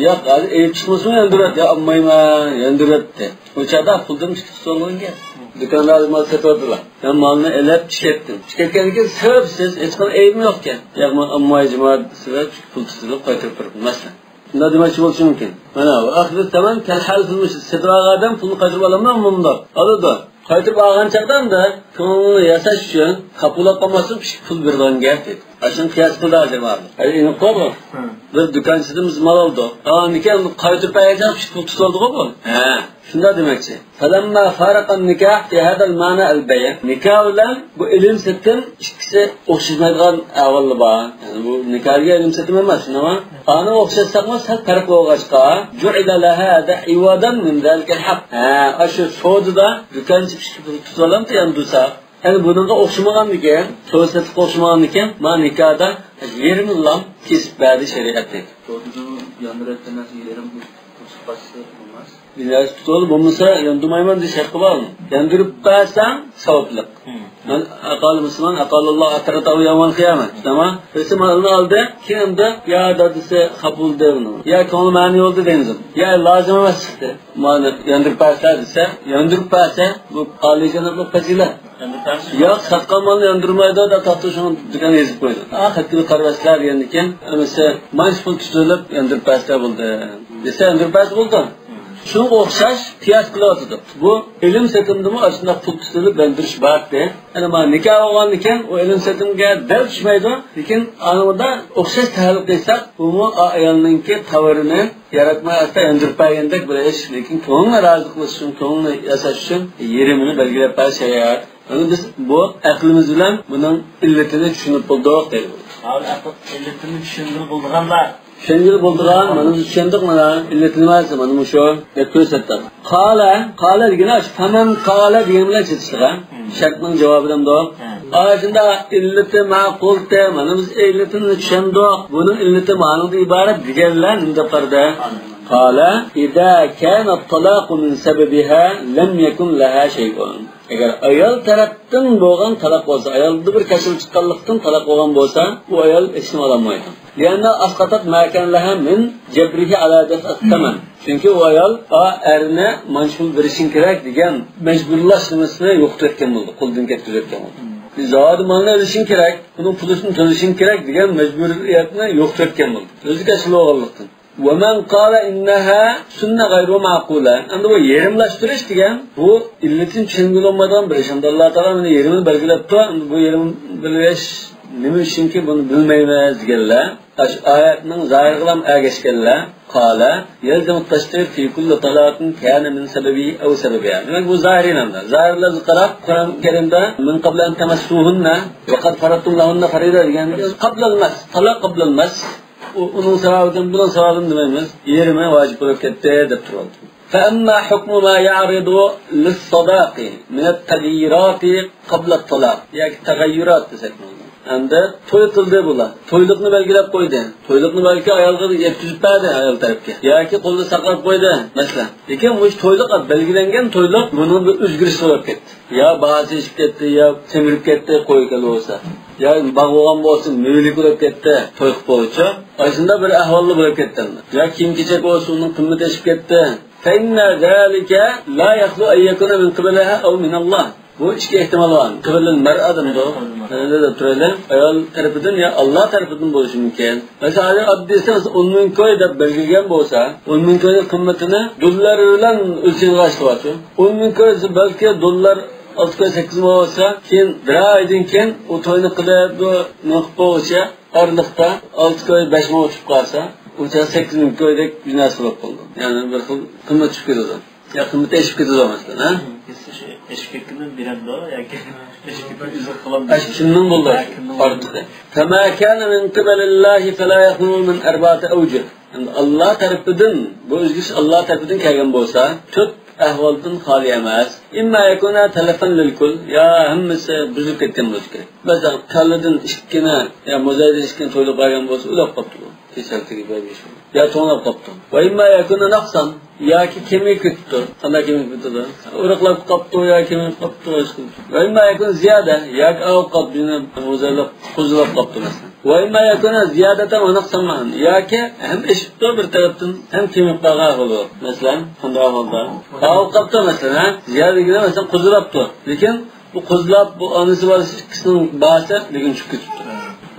ياق، ھازىر ئەيىب چىقمىسىمۇ ياندۇرۇۋەت. يا ئالمايمەن، ياندۇرۇۋەت دەيدۇ. ئۇ چاغدا پۇلدىن ئىككى پۇل تۇتۇۋالغان گەپ. دۇكاندا ھازىر مال سېتىۋاتىدىلا. مەن مالنى ئېلىپ چىقىپ كەتتىم. چىقىپ كەتكەندىن كېيىن سەۋەبسىز، ھېچقانداق ئەيىبىم يوقكەن. ياق، مەن ئالماي جۇما دېسە، پۇل تۇتۇپ قايتۇرۇپ بېرىمەن، مەسىلەن. شۇنداق دېمەكچى بولۇشى مۇمكىن. مانا، وأخذ الثمن كالحال في المشتري. سېتىۋالغان ئادەم پۇلنى قايتۇرۇپ ئالامدۇ؟ ئالىدۇ. قايتۇرۇپ ئالغان چاغدا ئەمدى كۆڭلىنى ياساش ئۈچۈن كاپۇلەت قالماستىن پىشىپ پۇل بېرىدىغان گەپ دەيدۇ. ئاشۇنى قىياس قىلدى ھازىر بارلىق. ھەي، ئېنىق بولدى. بىر دۇكانچىدىن بىز مال ئالدۇق. ئالغاندىن كېيىن قايتۇرۇپ بەرگەن چاغدا پىشىپ پۇل تۇتۇلدىغۇ بۇ. ھە. شۇنداق دېمەكچى. فلما فارق النكاح في هذا المعنى البيع. نىكاھ بىلەن بۇ ئېلىم سېتىم ئىككىسى ئوخشىمايدىغان ئەھۋاللار بار. يەنى بۇ نىكاھلىق ئېلىم سېتىم ئەمەس، شۇنداقمۇ؟ ئانى ئوخشاتساقمۇ سەل پەرق بولغاچقا، جعل لها هذا عوضا من ذلك الحق. ھە، ئاشۇ سودىدا دۇكانچى پىشىپ پۇل تۇتۇۋالامتى ياندۇرسا؟ يەنى بۇنىڭغا ئوخشىمىغاندىكىن، سودا سېتىققا ئوخشىمىغاندىكىن، مانا نىكاھدا يېرىمىنىلا كېسىپ بەردى شەرىئەت دەيدۇ. سودىدا ياندۇرۇۋەتكەن نەرسە يېرىم قىلسا بولماس. بىر نەرسە تۇتۇۋالدى، بولمىسا ياندۇرمايمەن دېيىش ھەققى بارمۇ؟ ياندۇرۇپ بەرسەڭ ساۋابلىق. مم. مەن ئەقال مۇسلىمان، ئەقالاللاھ ئەترەتەھۇ يەۋمەل قىيامە. تامام. بىرسى مالنى ئالدى، كېيىن ئەمدى يا دادىسى خاپا بولدى دەيدۇ. يا كۆڭلى مەنىي بولدى دەيدۇ. يا لازىم ئەمەس چىقتى. مانا ياندۇرۇپ بەرسە دېسە، ياندۇرۇپ بەرسە، بۇ ئالىيجانابلىق پەزىلەت. ياق، ساتقان مالنى ياندۇرمايدۇ دەپ تاختا شۇڭا دۇكانغا يېزىپ قويدۇم. ئا، خەتكىلا قارىۋەتسىلەر دېگەندىكىن، ھەممىسى مانچە پۇل تۇتۇلۇپ ياندۇرۇپ بەرسە بولدى دېسە، ياندۇرۇپ بەرسە بولدى. شۇنىڭغا ئوخشاش قىياس قىلىۋاتىدۇ. بۇ ئېلىم سېتىمدىمۇ ئاشۇنداق پۇل تۇتۇلۇپ ياندۇرۇش بار ئىدى. يەنە مانا نىكاھ بولغاندىكىن ئۇ ئېلىم سېتىمگە دەل چۈشمەيدۇ. لېكىن ئانىڭدا ئوخشاش تەھلىل قىلساق، بۇمۇ ئايالنىڭكى تاۋىرىنى ياراتماي ئاستا ياندۇرۇپ بەرگەندەك بىر ئىش. لېكىن كۆڭلىنى رازى قىلىش ئۈچۈن، كۆڭلىنى ياساش ئۈچۈن يېرىمىنى بەلگىلەپ بەر شەرىئەت. ئەمدى بىز بۇ ئەقلىمىز بىلەن بۇنىڭ ئىللىتىنى چۈشىنىپ بولدۇق دەيدۇ. ھازىر ئەقىل ئىللىتىنى چۈشەنگىلى بولىدىغانلار. چۈشەنگىلى بولىدىغان، مانا بىز چۈشەندۇق، مانا ئىللىتى نېمە دېسە مانا مۇشۇ دەپ كۆرسەتتى. قال، قال دېگىنى ئاشۇ فمن قال دېگەن بىلەن چېتىشلىق، ھە؟ شەرتنىڭ جاۋابى دەمدۇق. ھە. ئاشۇندا ئىللىتى ماقۇلتى، مانا بىز ئىللىتىنى چۈشەندۇق. بۇنىڭ ئىللىتى مانىڭدىن ئىبارەت دېگەنلەر نېمە دەپ قارىدى؟ قال، إذا كان الطلاق من سببها لم يكن لها شيء. ئەگەر ئايال تەرەپتىن بولغان تالاق بولسا، ئايالدا بىر كەسەل چىققانلىقتىن تالاق بولغان بولسا، ئۇ ئايال ھېچنېمە ئالالمايدۇ. لأنها أسقطت ما كان لها من جبره على دفع الثمن. چۈنكى ئۇ ئايال، ئا، ئەرنى مانچە پۇل بېرىشىڭ كېرەك دېگەن مەجبۇرلاش نېمىسىنى يوقىتىۋەتكەن بولدى، قولدىن كەتكۈزۈۋەتكەن بولدى. زادى مالنى ئېلىشىڭ كېرەك، بۇنىڭ پۇلىنى تۆلىشىڭ كېرەك دېگەن مەجبۇرىيەتنى يوقىتىۋەتكەن بولدى. ئۆزى كەسىل بولغانلىقتىن. ومن قال إنها سنة غير معقولة. ئەمدى بۇ يېرىملاشتۇرۇش دېگەن، بۇ ئىللىتىنى چۈشەنگىلى بولمايدىغان بىر ئىش. ئەمدى ئاللا تائالا مانا يېرىمىنى بەلگىلەپتۇ. ئەمدى بۇ يېرىم بەلگىلەش نېمە ئۈچۈنكى، بۇنى بىلمەيمىز دېگەنلەر، ئاشۇ ئايەتنىڭ زاھىرىغىلا ئەگەشكەنلەر، قال يلزم التشطيب في كل طلاق كان من سببه أو سببها. دېمەك، بۇ زاھىرىي مەنىدە. زاھىرىي لەپزىگە قاراپ، قۇرئان كەرىمدە من قبل أن تمسوهن وقد فرضتم لهن فريضة دېگەن قبل المس، طلاق قبل المس. ئۇ، ئۇنىڭ سەۋەبىدىن، بۇنىڭ سەۋەبىدىن دېمەيمىز. يېرىمى ۋاجىپ بولۇپ كەتتى دەپ تۇرۇۋالدى. فأما حكم ما يعرض للصداق من التغييرات قبل الطلاق ياكى تغيرات دېسەك بولىدۇ. ئەمدى توي قىلدى بۇلار. تويلۇقنى بەلگىلەپ قويدى. تويلۇقنى بەلكى ئايالغا يەتكۈزۈپ بەردى ئايال تەرەپكە. ياكى قولىدا ساقلاپ قويدى، مەسىلەن. لېكىن مۇشۇ تويلۇق بەلگىلەنگەن تويلۇق بۇنىڭ بىر ئۆزگىرىشى بولۇپ كەتتى. يا باھاسى ئېشىپ كەتتى، يا سېمىرىپ كەتتى، قوي كەلدى بولسا. يا باغ بولغان بولسا، مېۋىلىك بولۇپ كەتتى، توي قىلىپ بولغۇچە. ئاشۇنداق بىر ئەھۋالدا بولۇپ كەتتى. يا كىيىم-كېچەك بولسا، ئۇنىڭ قىممىتى ئېشىپ كەتتى. فإن ذلك لا يخلو أن يكون من قبلها أو من الله. بۇ ئىككى ئېھتىمال بار. قىبلىل مەرئە دەمدۇ؟ مەرئە دەپ تۇرايلى. ئايال تەرىپىدىن يا ئاللا تەرىپىدىن بولۇشى مۇمكىن. مەسىلەن، ھازىر ئاددىيسى مەسىلەن، ئون مىڭ كوي دەپ بەلگىلىگەن بولسا، ئون مىڭ كوينىڭ قىممىتىنى دوللار بىلەن ئۆلچەيدىغان ئىشلار بارچۇ. ئون مىڭ كوي بەلكى دوللار ئالتە كوي، سەككىز مىڭ بولسا، كېيىن بىر ئايدىن كېيىن ئۇ توينى قىلىپ، بۇ نېمە قىلىپ بولغۇچە ئارىلىقتا ئالتە كوي، بەش مىڭ ئۇچۇپ قالسا، ئۇ چاغ سەككىز مىڭ كويدەك بىناسى بولۇپ قالىدۇ. يەنى بىر خىل قىممەت چۈشۈپ كېتىدۇ. يا قىممىتى ئېشىپ كېتىدۇ، مەسىلەن، ھە؟ كېسە شۇ ئېشىپ كەتكىنىنى بېرەمدۇ ياكى ئېشىپ كەتكىنى ئۈزۈپ قالامدۇ؟ ئاشۇ كىمنىڭ بولدى؟ ھە، كىمنىڭ بولدى؟ فما كان من قبل الله فلا يخلو من أربعة أوجه. ئەمدى ئاللا تەرىپىدىن، بۇ ئۆزگىرىش ئاللا تەرىپىدىن كەلگەن بولسا، تۆت ئەھۋالدىن خالىي ئەمەس. إما يكون تلفا للكل، يا ھەممىسى بۇزۇلۇپ كەتكەن بولۇشى كېرەك. مەسىلەن، كاللىدىن ئىككىنى، يا موزايدىن ئىككىنى تويلۇق بەرگەن بولسا، ئۆلۈپ قاپتۇ بۇ. كېسەل تېگىپ بەرگەن بولسا. يا توڭلاپ قاپتۇ. وإما يكون نقصا، ياكى كېمىيىپ كېتىپتۇ. قانداق كېمىيىپ كېتىدۇ؟ ئورۇقلاپ قاپتۇ يا كېمىيىپ قاپتۇ، ئىشقىلىپ. وإما يكون زيادة، ياكى ئاۋۇپ قاپتۇ، يەنە موزايلىق، قوزۇلاپ قاپتۇ، مەسىلەن. وإما يكون زيادة ونقصا معا، ياكى ھەم ئېشىپتۇ بىر تەرەپتىن، ھەم كېمىيىپ قالغان ئەھۋال بولۇپ. مەسىلەن، قانداق ئەھۋالدا؟ ئاۋۇپ قاپتۇ، مەسىلەن، ھە؟ زىيادە دېگىنى، مەسىلەن، قوزۇلاپتۇ. لېكىن بۇ قوزلاپ، بۇ ئانىسى بالىسى ئىككىسىنىڭ باھاسى لېكىن چۈشۈپ كېتىپتۇ.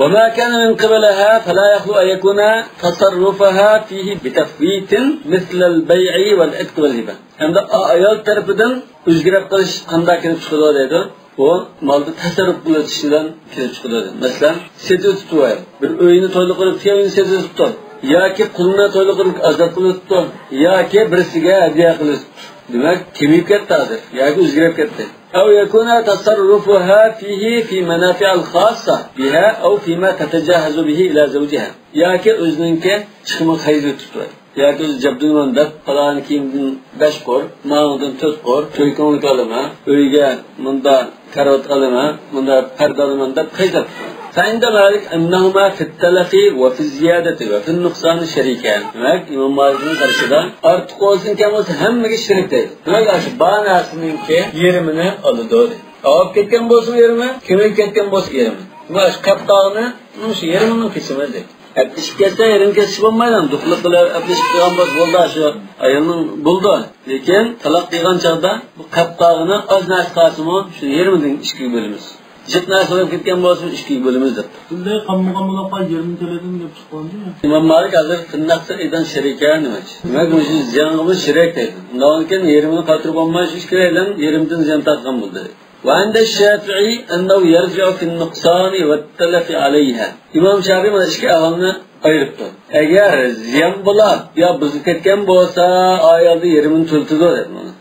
وما كان من قبلها فلا يخلو أن يكون تصرفها فيه بتفويت مثل البيع والعتق والهبة. ھەمدە ئايال تەرىپىدىن ئۆزگىرىپ قېلىش قانداق كېلىپ چىقىدۇ دەيدۇ. بۇ مالدا تەسەررۇپ قىلىۋېتىش بىلەن كېلىپ چىقىدۇ دەيدۇ. مەسىلەن، سېتىۋېتىپتۇ ئايال. بىر ئۆينى تويلۇق قىلىپ، كېيىن ئۆينى سېتىۋېتىپتۇ. ياكى قۇلنى تويلۇق قىلىپ ئازاد قىلىۋېتىپتۇ. ياكى بىرسىگە ھەدىيە قىلىۋېتىپتۇ. دېمەك، كېمىيىپ كەتتى ھازىر. ياكى ئۆزگىرىپ كەتتى. أو يكون تصرفها فيه في منافع خاصة بها أو فيما تتجهز به إلى زوجها. ياكى ئۆزىنىڭكى چىقىمىغا خەجلىۋېتىپتۇ. ياكى ئۆزى جەبدۇلمەن دەپ، پالانى كىيىمدىن بەش قۇر، ماڭىدىن تۆت قۇر، توي كۆڭلىكى ئالىمەن، ئۆيگە مۇندا كارىۋات ئالىمەن، مۇندا پەردە ئالىمەن دەپ خەجلەپتۇ. فعند مالك أنهما في التلف وفي الزيادة وفي النقصان شريكان. دېمەك، ئىمام مالىكنىڭ قارىشىدا ئارتۇق بولسۇن، كەم بولسۇن، ھەممىگە شېرىك دەيدۇ. دېمەك، ئاشۇ بار نەرسىنىڭكى يېرىمىنى ئالىدۇ دەيدۇ. ئاۋۇپ كەتكەن بولسا يېرىمى، كېمىيىپ كەتكەن بولسا يېرىمى. دېمەك، ئاشۇ قېلىپ قالغىنى مۇشۇ يېرىمىنى كېسىمىز دەيدۇ. ئەپلىشىپ كەتسە، يېرىم كېسىش بولمايدۇ. دوقلۇق بىلەن ئەپلىشىپ قالغان بولسا بولدى، شۇ ئايالنىڭ بولىدۇ. لېكىن تالاق قىلغان چاغدا بۇ قېلىپ قالغىنى ئاز نەرسە قالسىمۇ، شۇ يېرىمىدىن ئىككىگە بۆلىمىز. جىق نەرسە بولۇپ كەتكەن بولسا، ئىككىگە بۆلىمىز دەپتۇ. بۇنداق قالمىغان بولۇپ قالسا، يېرىمىنى تۆلەيدۇ دەپ چىققانمۇ؟ ئىمام مالىك ھازىر فىننەقسى ئەيدان شېرىكە نېمە؟ دېمەك، مۇشۇ زىيانغىمۇ شېرىك دەيدۇ. ئۇنداقتىن كېيىن يېرىمىنى قايتۇرۇپ بولماي، شۇ ئىككىلەيلەن يېرىمدىن زىيان تارتقان بولدى. وعند الشافعي أنه يرجع في النقصان والتلف عليها. ئىمام شافىي مانا ئىككى ئەھۋالنى ئايرىپتۇ. ئەگەر زىيان بولا يا بۇزۇلۇپ كەتكەن بولسا، ئايالدا يېرىمىنى تۆلىتىدۇ دەپ مانا.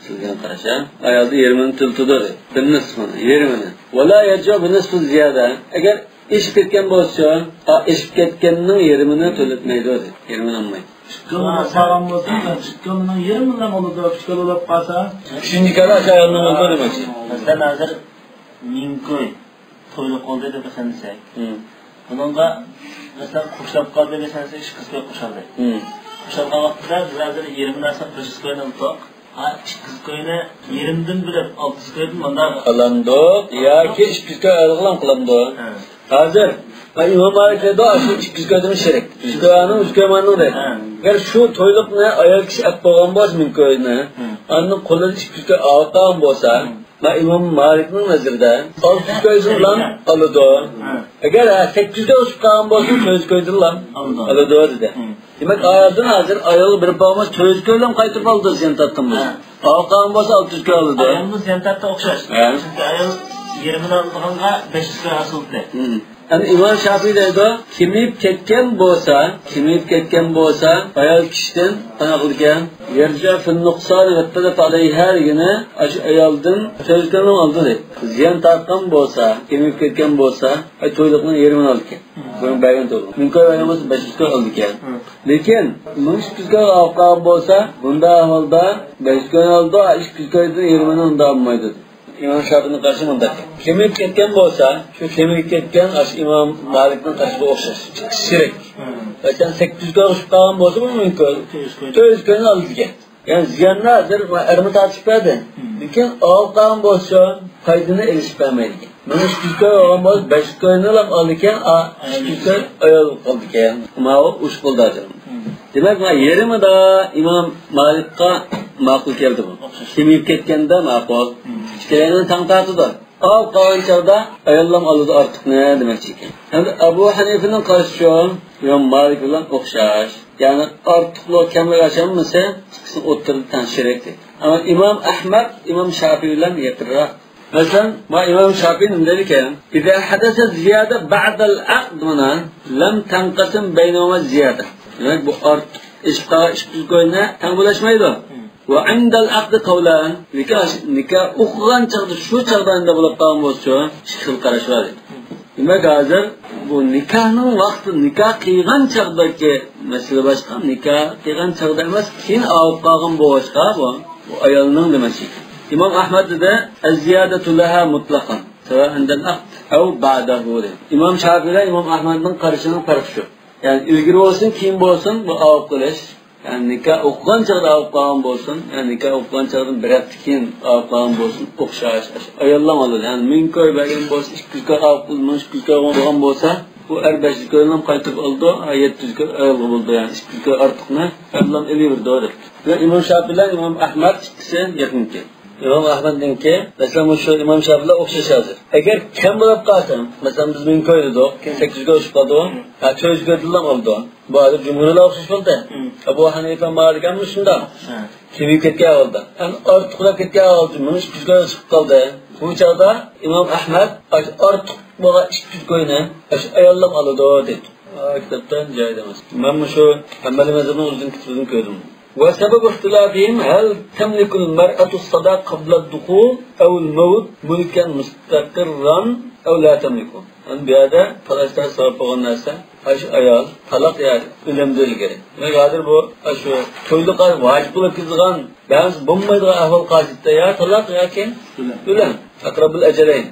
سىزگە قاراشا، ئايالدا يېرىمىنى تۆلىتىدۇ دەپ. بىرنى سىزمانا، يېرىمىنى. ولا يرجع بنصف الزيادة. ئەگەر ئېشىپ كەتكەن بولسا، ئا، ئېشىپ كەتكەننىڭ يېرىمىنى تۆلەتمەيدۇ دەپ. يېرىمىنى ئالمايدۇ. ئىككى كىلو بولسا، ئىككى كىلونىڭ يېرىمىنى ئالىدۇ، ئۈچ كىلو بولۇپ قالسا. ئۈچىنچى كالا شۇ ئايالنىڭ بولىدۇ دېمەكچى. مەسىلەن، ھازىر مىڭ كوي تويلۇق بولدى دەپ ئىشەنسەك. مم. بۇنىڭغا، مەسىلەن، قوشۇلۇپ قالدى دەپ ئىشەنسەك، ئىككى يۈز كوي قوشۇلدى. مم. قوشۇلغان ۋاقتىدا بىز ھازىر يېرىمىنى ئالساق، بەش يۈز كوينى ئالدۇق. ھە، ئىككى يۈز كوينى يېرىمدىن بۆلۈپ، ئالتە يۈز كويدىن مۇنداق ئالامدۇق ياكى ئىككى يۈز كوي ئايالغا قىلامدۇ؟ ھە. ھازىر، ھە، ئىمام مالىك دەيدۇ، شۇ ئىككى يۈز كويدىن شېرىك. ئۈچ كوينىڭ، ئۈچ كوي مالنىڭ دەيدۇ. ھە. ئەگەر شۇ تويلۇقنى ئايال كىشى ئەپ بولغان بولسا، مىڭ كوينى، ھە، ئاندىن قولىدا ئىككى يۈز كوي ئالغان بولسا، ھە. ما ئىمام مالىكنىڭ نەزىرىدە ئالتە يۈز كويدىنلا ئالىدۇ. ھە. ئەگەر، ھە، سەككىز يۈز كوي ئوشۇپ قالغان بولسا، تۆت يۈز كويدىنلا ئالىدۇ. ئالىدۇ دېدى. ھە. دېمەك، ئايالدىن ھازىر ئايالغا بېرىپ بولماس، تۆت يۈز كويلام قايتۇرۇپ ئالىدۇ، زىيان تارتقان بولسا. ھە. ئالغان بولسا ئالتە يۈز كوي ئالىدۇ. ئايالمۇ زىيان تارتتى ئوخشاش. ھە. چۈنكى ئايال يېرىمىنى ئالىدىغانغا بەش يۈز كوي ھاسىل بولدى. ھە. ئەمدى ئىمام شافىي دەيدۇ، كېمىيىپ كەتكەن بولسا، كېمىيىپ كەتكەن بولسا، ئايال كىشىدىن قانداق قىلىدىكەن؟ يرجع في النقصان والتلف عليها دېگىنى، ئاشۇ ئايالدىن سۆزگىنىڭ ئالدىدا زىيان تارتقان بولسا، كېمىيىپ كەتكەن بولسا، ئاي تويلۇقنىڭ يېرىمىنى ئالىدىكەن. بۇنىڭ بەرگەن تويلۇقى. مىڭ كوي بەرگەن بولسا، بەش يۈز كوي ئالىدىكەن. ھە. لېكىن مىڭ ئىككى يۈز كوي ئالغان بولسا، بۇنداق ئەھۋالدا بەش يۈز كوي ئالىدۇ، ئىككى يۈز كويدىن يېرىمىنى ئۇندا ئالمايدۇ. ئىمام شافىئىنىڭ قارىشى مۇنداق. كېمىيىپ كەتكەن بولسا، شۇ كېمىيىپ كەتكەن ئاشۇ ئىمام مالىكنىڭ قارىشىغا ئوخشاش. شېرىك. ھە. مەسىلەن، سەككىز يۈز كوي ئوشۇپ قالغان بولسا، بۇ مىڭ كوي. تۆت يۈز كوي. تۆت يۈز كوينى ئالىدىكەن. يەنى زىياننى ھازىر ئەرمۇ تارتىپ بەردى. مم. لېكىن ئالغان بولسا، پايدىنى ئېلىشىپ بەرمەيدىكەن. مېنىڭ ئىككى يۈز كوي بولغان بولسا، بەش يۈز كوينى ئالىدىكەن، ئا، ئىككى يۈز كوي ئايال قالىدىكەن. ماۋۇ ئۇش بولدى ھازىر. مم. دېمەك، مانا يېرىمىدا ئىمام مالىكقا ماقۇل كەلدى بۇ. ئوخشاش. كېمىيىپ كەتكەندە ماقۇل. مم. ئىككىلەينى تەڭ تارتىدۇ. ئاۋۇ قالغان چاغدا ئاياللام ئالىدۇ ئارتۇقنى دېمەكچى ئىكەن. ئەمدى ئەبۇ ھەنىفىنىڭ قارىشىچۇ، ئىمام مالىك بىلەن ئوخشاش. يەنى ئارتۇقلۇق كەملىك ئاشالمىسا، ئىككىسىنىڭ ئوتتۇرىدا تەڭ شېرىك دەيدۇ. ئەمما ئىمام ئەھمەد ئىمام شافىئى بىلەن يېقىنراق. مەسىلەن، ما ئىمام شافىئى نېمە دەيدىكەن؟ إذا حدثت زيادة بعد العقد مانا، لم تنقسم بينهما الزيادة. دېمەك، بۇ ئارتۇق ئېشىپ قالغان ئىككى يۈز كوينى تەڭ بۆلەشمەيدۇ. ۋە ئىندەل ئەقدى قەۋلان، نىكاھ، نىكاھ ئوقۇغان چاغدا، شۇ چاغدا ئەمدى بولۇپ قالغان بولسىچۇ، ئىككى خىل قاراش بار. دېمەك، ھازىر بۇ نىكاھنىڭ ۋاقتى، نىكاھ قىلغان چاغدىكى مەسىلە باشقا، نىكاھ قىلغان چاغدا ئەمەس، كېيىن ئاۋۇپ قالغان بولغاچقا، بۇ، بۇ ئايالنىڭ دېمەكچى. ئىمام ئەھمەد دېدى، الزيادة لها مطلقا، سواء عند العقد أو بعده دېدى. ئىمام شافىئى بىلەن ئىمام ئەھمەدنىڭ قارىشىنىڭ پەرقى شۇ. يەنى ئىلگىرى بولسۇن، كېيىن بولسۇن، بۇ ئاۋۇپ قېلىش. يەنى نىكاھ ئوقۇغان چاغدا ئاۋۇپ قالغان بولسۇن، يەنى نىكاھ ئوقۇغان چاغدىن بىر ھەپتە كېيىن ئاۋۇپ قالغان بولسۇن، ئوخشاش. ئاياللام ئالىدۇ. يەنى مىڭ كوي بەرگەن بولسا، ئىككى يۈز كوي ئاۋۇپ قىلىپ، مىڭ ئىككى يۈز كوي بولغان بولسا، بۇ ئەر بەش يۈز كوينى قايتۇرۇپ ئالىدۇ، ھە، يەتتە يۈز كوي ئايالغا بولىدۇ. يەنى ئىككى يۈز كوي ئارتۇقنى ئاياللام ئېلىۋېرىدۇ دەپ. ۋە ئىمام شافىئى بىلەن ئىمام ئەھمەد ئىككىسى يېقىنكى. ئىمام ئەھمەدنىڭكى، مەسىلەن، مۇشۇ ئىمام شافىئى بىلەن ئوخشاش ھازىر. ئەگەر كەم بولۇپ قالسا، مەسىلەن، بىز مىڭ كوي دېدۇق، كېيىن سەككىز يۈز كوي ئوشۇپ قالدى. ھە، تۆت يۈز كويدىنلا ئالىدۇ. بۇ ھازىر جۇمھۇرلا ئوخشاش بولدى. مم. ئەبۇ ھەنىپە مالىكمۇ شۇنداق. ھە. كېمىيىپ كەتكەن ھالدا. ئەمما ئارتۇقلاپ كەتكەن ھالدا، مىڭ ئىككى يۈز كوي چىقىپ قالدى. بۇ چاغدا ئىمام ئەھمەد ئاشۇ ئارتۇق بولغان ئىككى يۈز كوينى ئاشۇ ئاياللام ئالىدۇ دەيدۇ. ئا، كىتابتا جايىدا ئەمەس. مەن مۇشۇ ھەمبەلىي مەزھەپنىڭ ئۆزىنىڭ كىتابىدىن كۆردۈم. وسبب اختلافهم هل تملك المرأة الصداق قبل الدخول أو الموت ملكا مستقرا أو لا تملكه. ئەمدى بۇ يەردە تالاش-تارتىش سەۋەب بولغان نەرسە، ئاشۇ ئايال تالاق يا ئۆلەمدە ئىلگىرى. دېمەك، ھازىر بۇ، ئاشۇ تويلۇق ۋاجىپ بولۇپ كېتىدىغان، بەزى بولمايدىغان ئەھۋال قاچىلىقتا يا تالاق ياكى ئۆلەم. ئۆلەم. أقرب الأجلين.